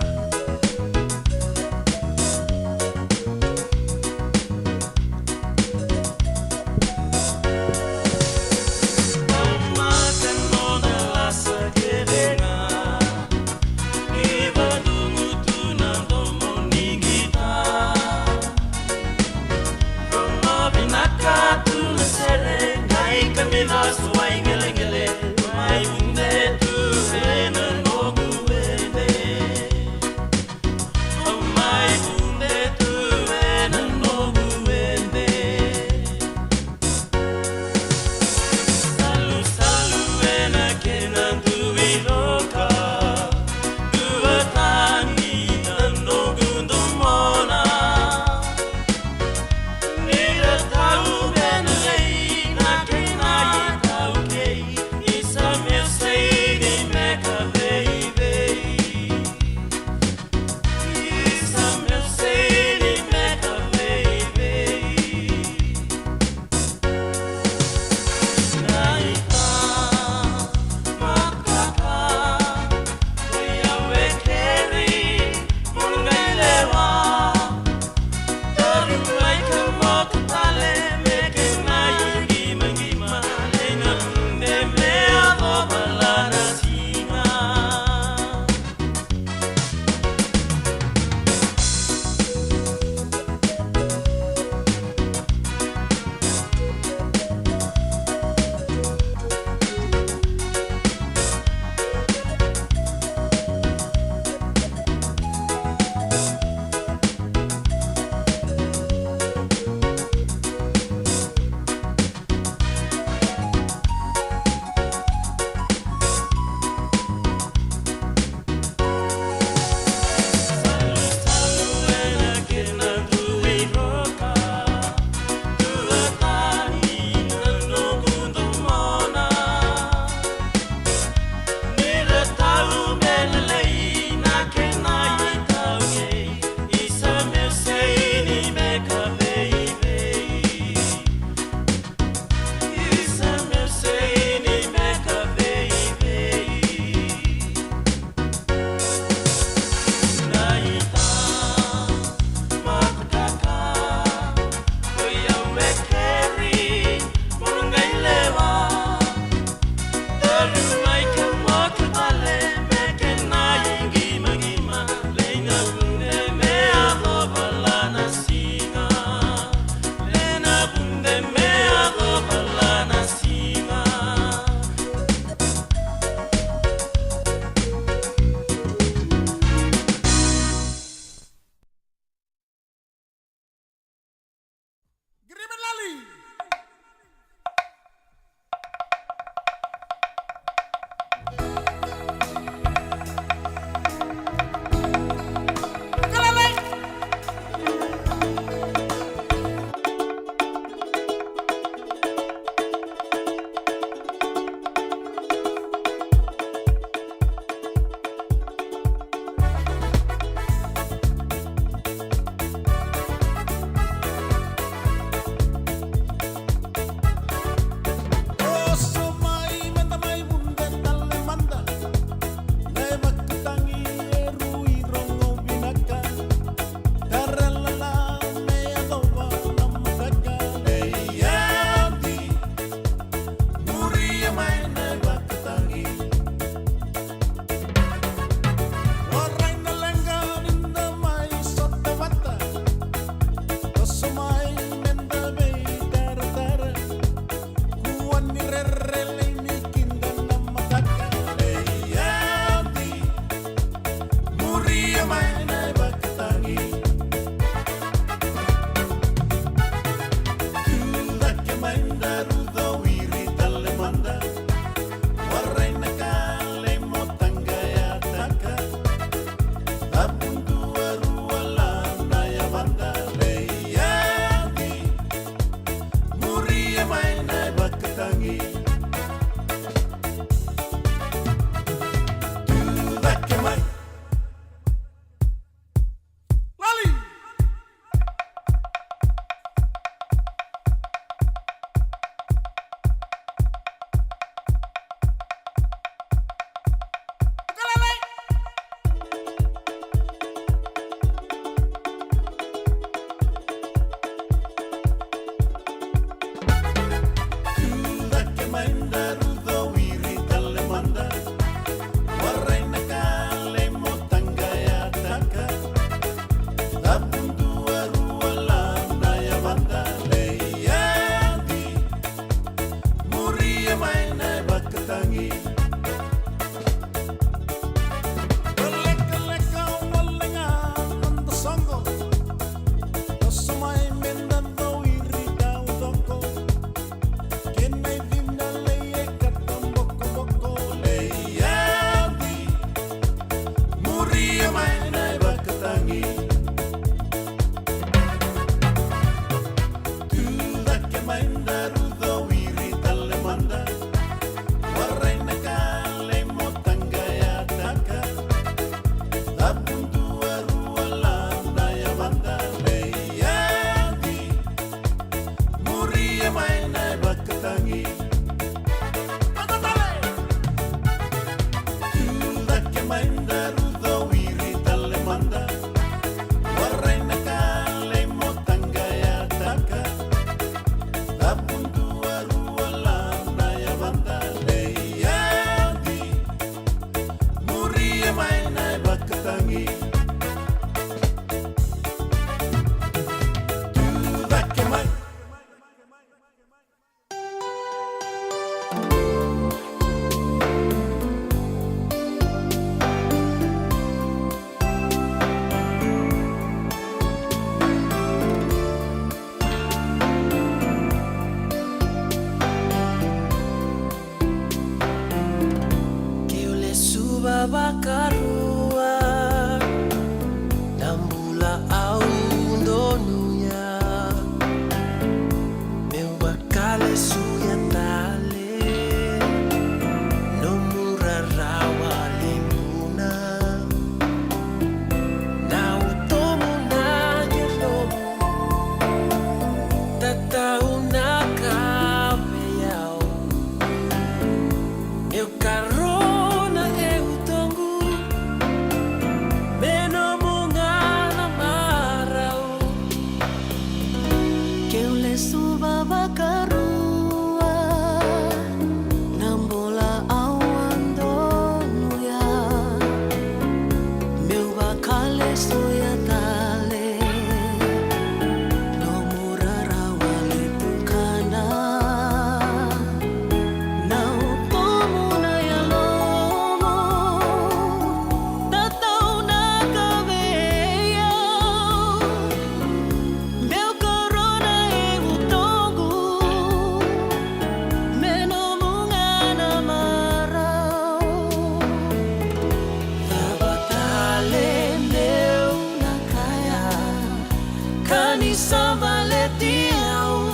Sa baleti au,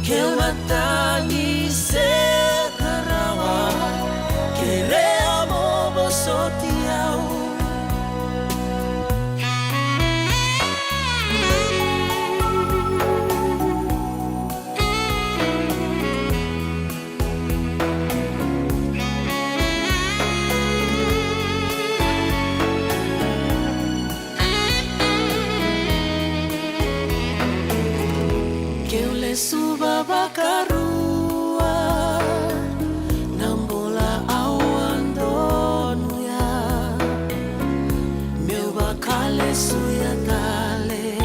keu a tagi se ka rawa, kerea mo vosoti au. Keu lesuva vakarua na bula au a donuya, meu vakalesuya tale.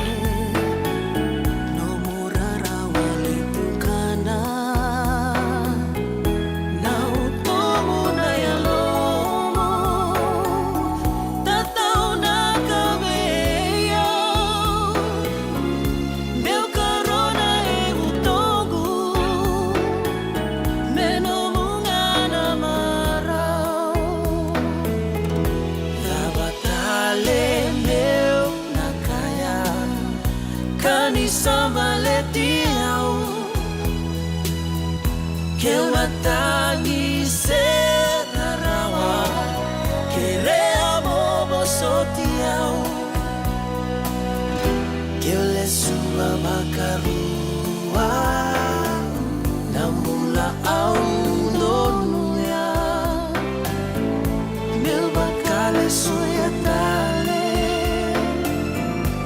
Nomu rarawa lai tukana na utomu na yalomu, tataunaka vei au. Meu karona e utoqu me nomu ga na marau. Cava tale meu na kaya, ka ni sa baleti au. Keu a tagi se ka rawa, kerea mo vosoti au. Keu lesuva vakarua na bula au donuya, meu vakalesuya tale.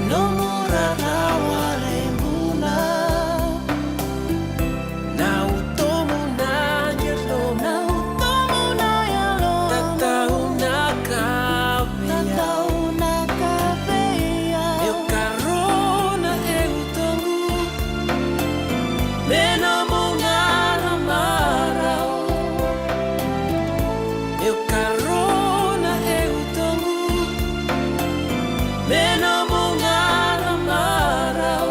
Nomu rarawa lai bula, na utomu na yalo, na utomu na yalo, tataunaka vei au, tataunaka vei au. Meu karona e utoqu me nomu ga na marau. Meu karona e utoqu me nomu ga na marau.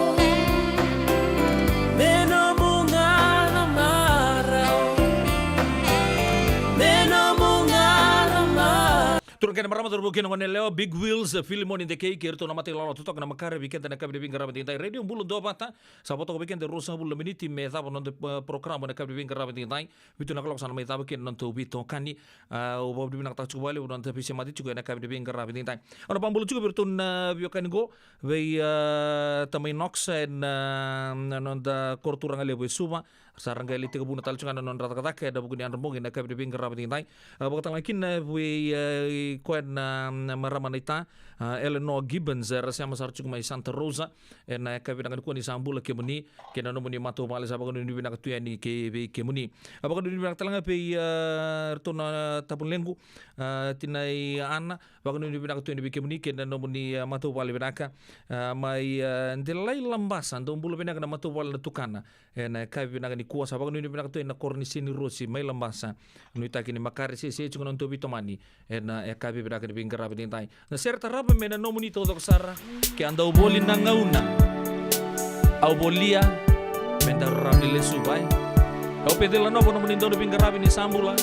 Me nomu ga na marau. Me nomu ga na marau. Turaga kei na marama, cauravou kei na goneyalewa, Big Wheels, Filimoni Dekei kei iratou na mata ilala totoka na makare vei keda na yakavi ni veiqaravi edaidai. Radio Bula Duavata, sa vo toka vei keda e ruasagavulu na miniti me cava na noda, e, porokaramu na yakavi ni veiqaravi edaidai. Vitu na kaloko sa na mai cava kina na noda veitokani. A, au vakavinavinakataka tiko vakalevu na noda veisemati tiko ena yakavi ni veiqaravi edaidai. Au na vakabula tiko vei iratou na veiwekani qo, vei, a, Tamai Knox ena, a, na noda koroturaga levu e Suva. Sa ra qai lai tekivu tale tiko ga na nodra cakacaka ena vuku ni yadra bogi ena yakavi ni veiqaravi edaidai. A, vakatalega kina vei, e, koya na, na marama naita, a, Eleanor Gibbons, era sema sara tiko mai Santa Rosa. Ena yakavi vinaka nikua, ni sa bula kemuni kei na nomuni matavuvale, sa vakanuinui vinaka tu yani kei vei kemuni. A, vakanuinui vinaka talega vei, a, iratou na tavulequ, a, tinai Ana, vakanuinui vinaka tu yani vei kemuni kei na nomuni, a, matavuvale vinaka. A, mai, a, Delai Labasa, dou bula vinaka na matavuvale na tukana. Ena yakavi vinaka nikua sa vakanuinui vinaka tu ena koro ni Senirosi mai Labasa. Nuitaki ni makare sese tiko na nodatou veitomani ena yakavi vinaka ni veiqaravi edaidai. Na sere tarava me na nomuni taucoko sara. Ke a dau voli na gauna, au volia me daru rawa ni lesu, vai. Au Peceli Nanovo, nomuni dau ni veiqaravi, ni sa bula.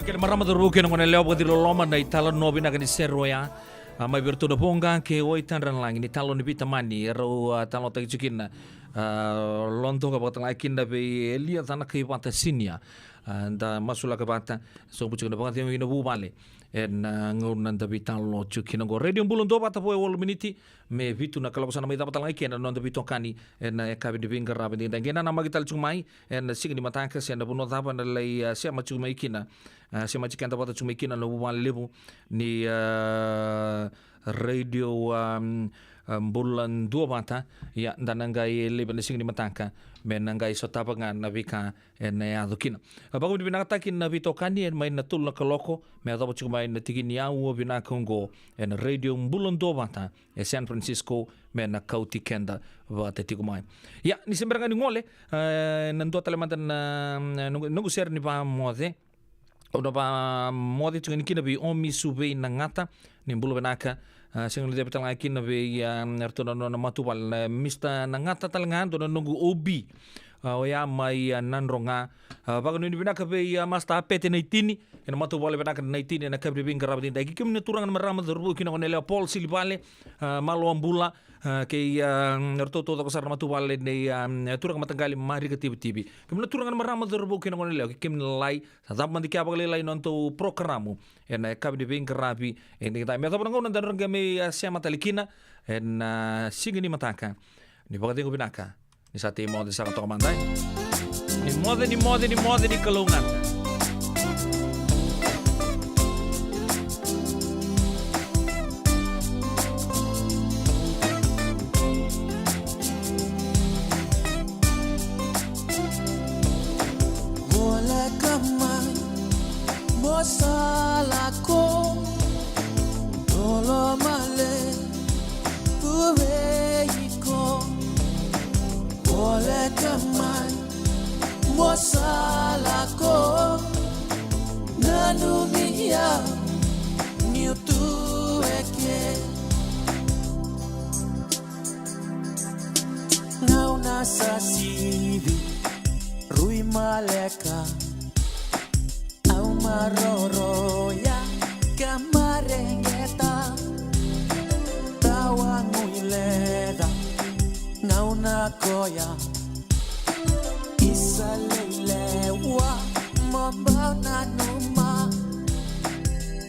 Kena marama, cauravou kei na goneyalewa, vakaciri loloma na italanoa vinaka ni sere oya. A, mai vei iratou na Voqa kei Waitadranalagi, ni talo ni veitamani, e rau, a, talanoataki tiko kina. A, Lodoka vakatalega kina vei Elia Canakaivata Senior. A, da masulaka vata, sobu tiko na vakacegu ina vuvale. Ena gauna da veitalanoa tiko kina oqo. Radio Bula Duavata, vo e walu miniti me vitu na kaloko, sa na mai cava talega kina na noda veitokani ena yakavi ni veiqaravi edaidai. Qai nanamaki tale tiko mai ena siga ni mataka se na vanua cava na lai, a, sema tiko mai kina. A, sema tiko keda vata tiko mai kina na vuvale levu ni, a, Radio, a, a, Bula Duavata. Ia, da na qai laiva na siga ni mataka me na qai sotava ga na veika ena yaco kina. A, vakavinavinakataki na veitokani e mai na tolu na kaloko me yacova tiko mai na tiki ni aua vinaka oqo ena Radio Bula Duavata e San Francisco, me na kauti keda vata tiko mai. Ia, ni se bera ga ni gole, e, na dua tale mada na, na noqu, noqu sere ni vamoce. Au na vamoce tiko yani kina vei Omi Suvei Nagata, ni bula vinaka. A, sega ni cava talega kina vei, a, ratou na nona matavuvale na Mister Nagata talega, dua na noqu O B. A, oya mai, a, Nadroga. A, vakanuinui vinaka vei, a, Master Apete Naitini, ena matavuvale vinaka na Naitini, ena yakavi ni veiqaravi edaidai. Kei kemuni na turaga na marama, cauravou kei na goneyalewa, Paul Silivale, a, Malo Abula, a, kei, a, ratou taucoko sara na matavuvale nei, a, turaga mataqali Marika Tivitivi. Kemuni na turaga na marama, cauravou kei na goneyalewa, kei kemuni na lalai, sa cava mada kea vakalailai na nodatou porokaramu ena yakavi ni veiqaravi edaidai. Me yacova na gauna da na qai mai, a, sema tale kina ena, a, siga ni mataka. Ni vakacegu vinaka. Ni sa tei moce sara toka mada, e. Ni moce, ni moce, ni moce, ni kalougata. Voleka mai, mo sa lako, loloma levu vei iko. Voleka mai, mo sa lako, nanumi au niu tu eke. Gauna sa sivi, rui maleka, au maroroya ka mareqeta. Tawa guileca gauna koya, isa lei lewa mo bau nanuma.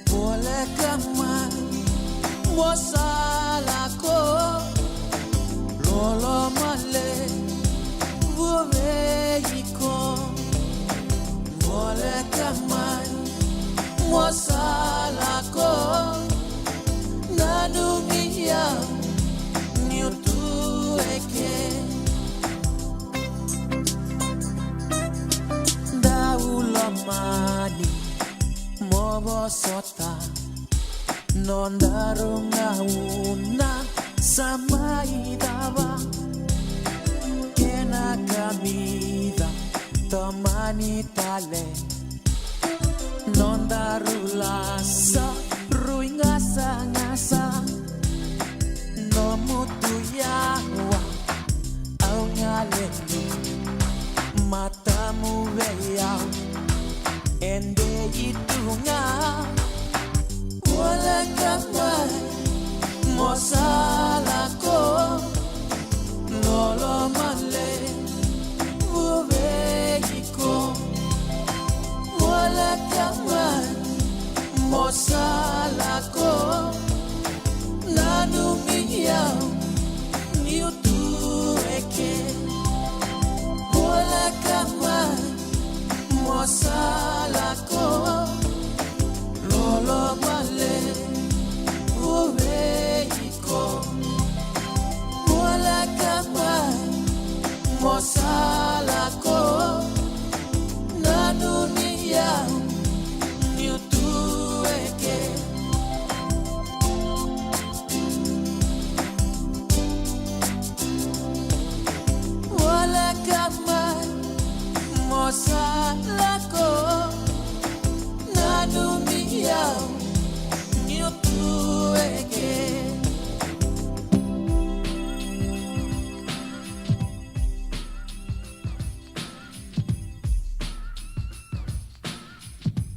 Voleka mai, mo sa lako, loloma levu vei iko. Voleka mai, mo sa lako, nanumi au niu tu eke. Dau lomani mo vosota, nodaru gauna sa mai cava. Kena kamica tomani tale, nodaru lasa rui gasagasa. Nomu tu yawa au galeni, matamu vei au e dei tu ga. Voleka mai, mo sa lako, loloma levu vei iko. Voleka mai, mo sa lako, nanumi au niu tu eke. Voleka mai, mo sa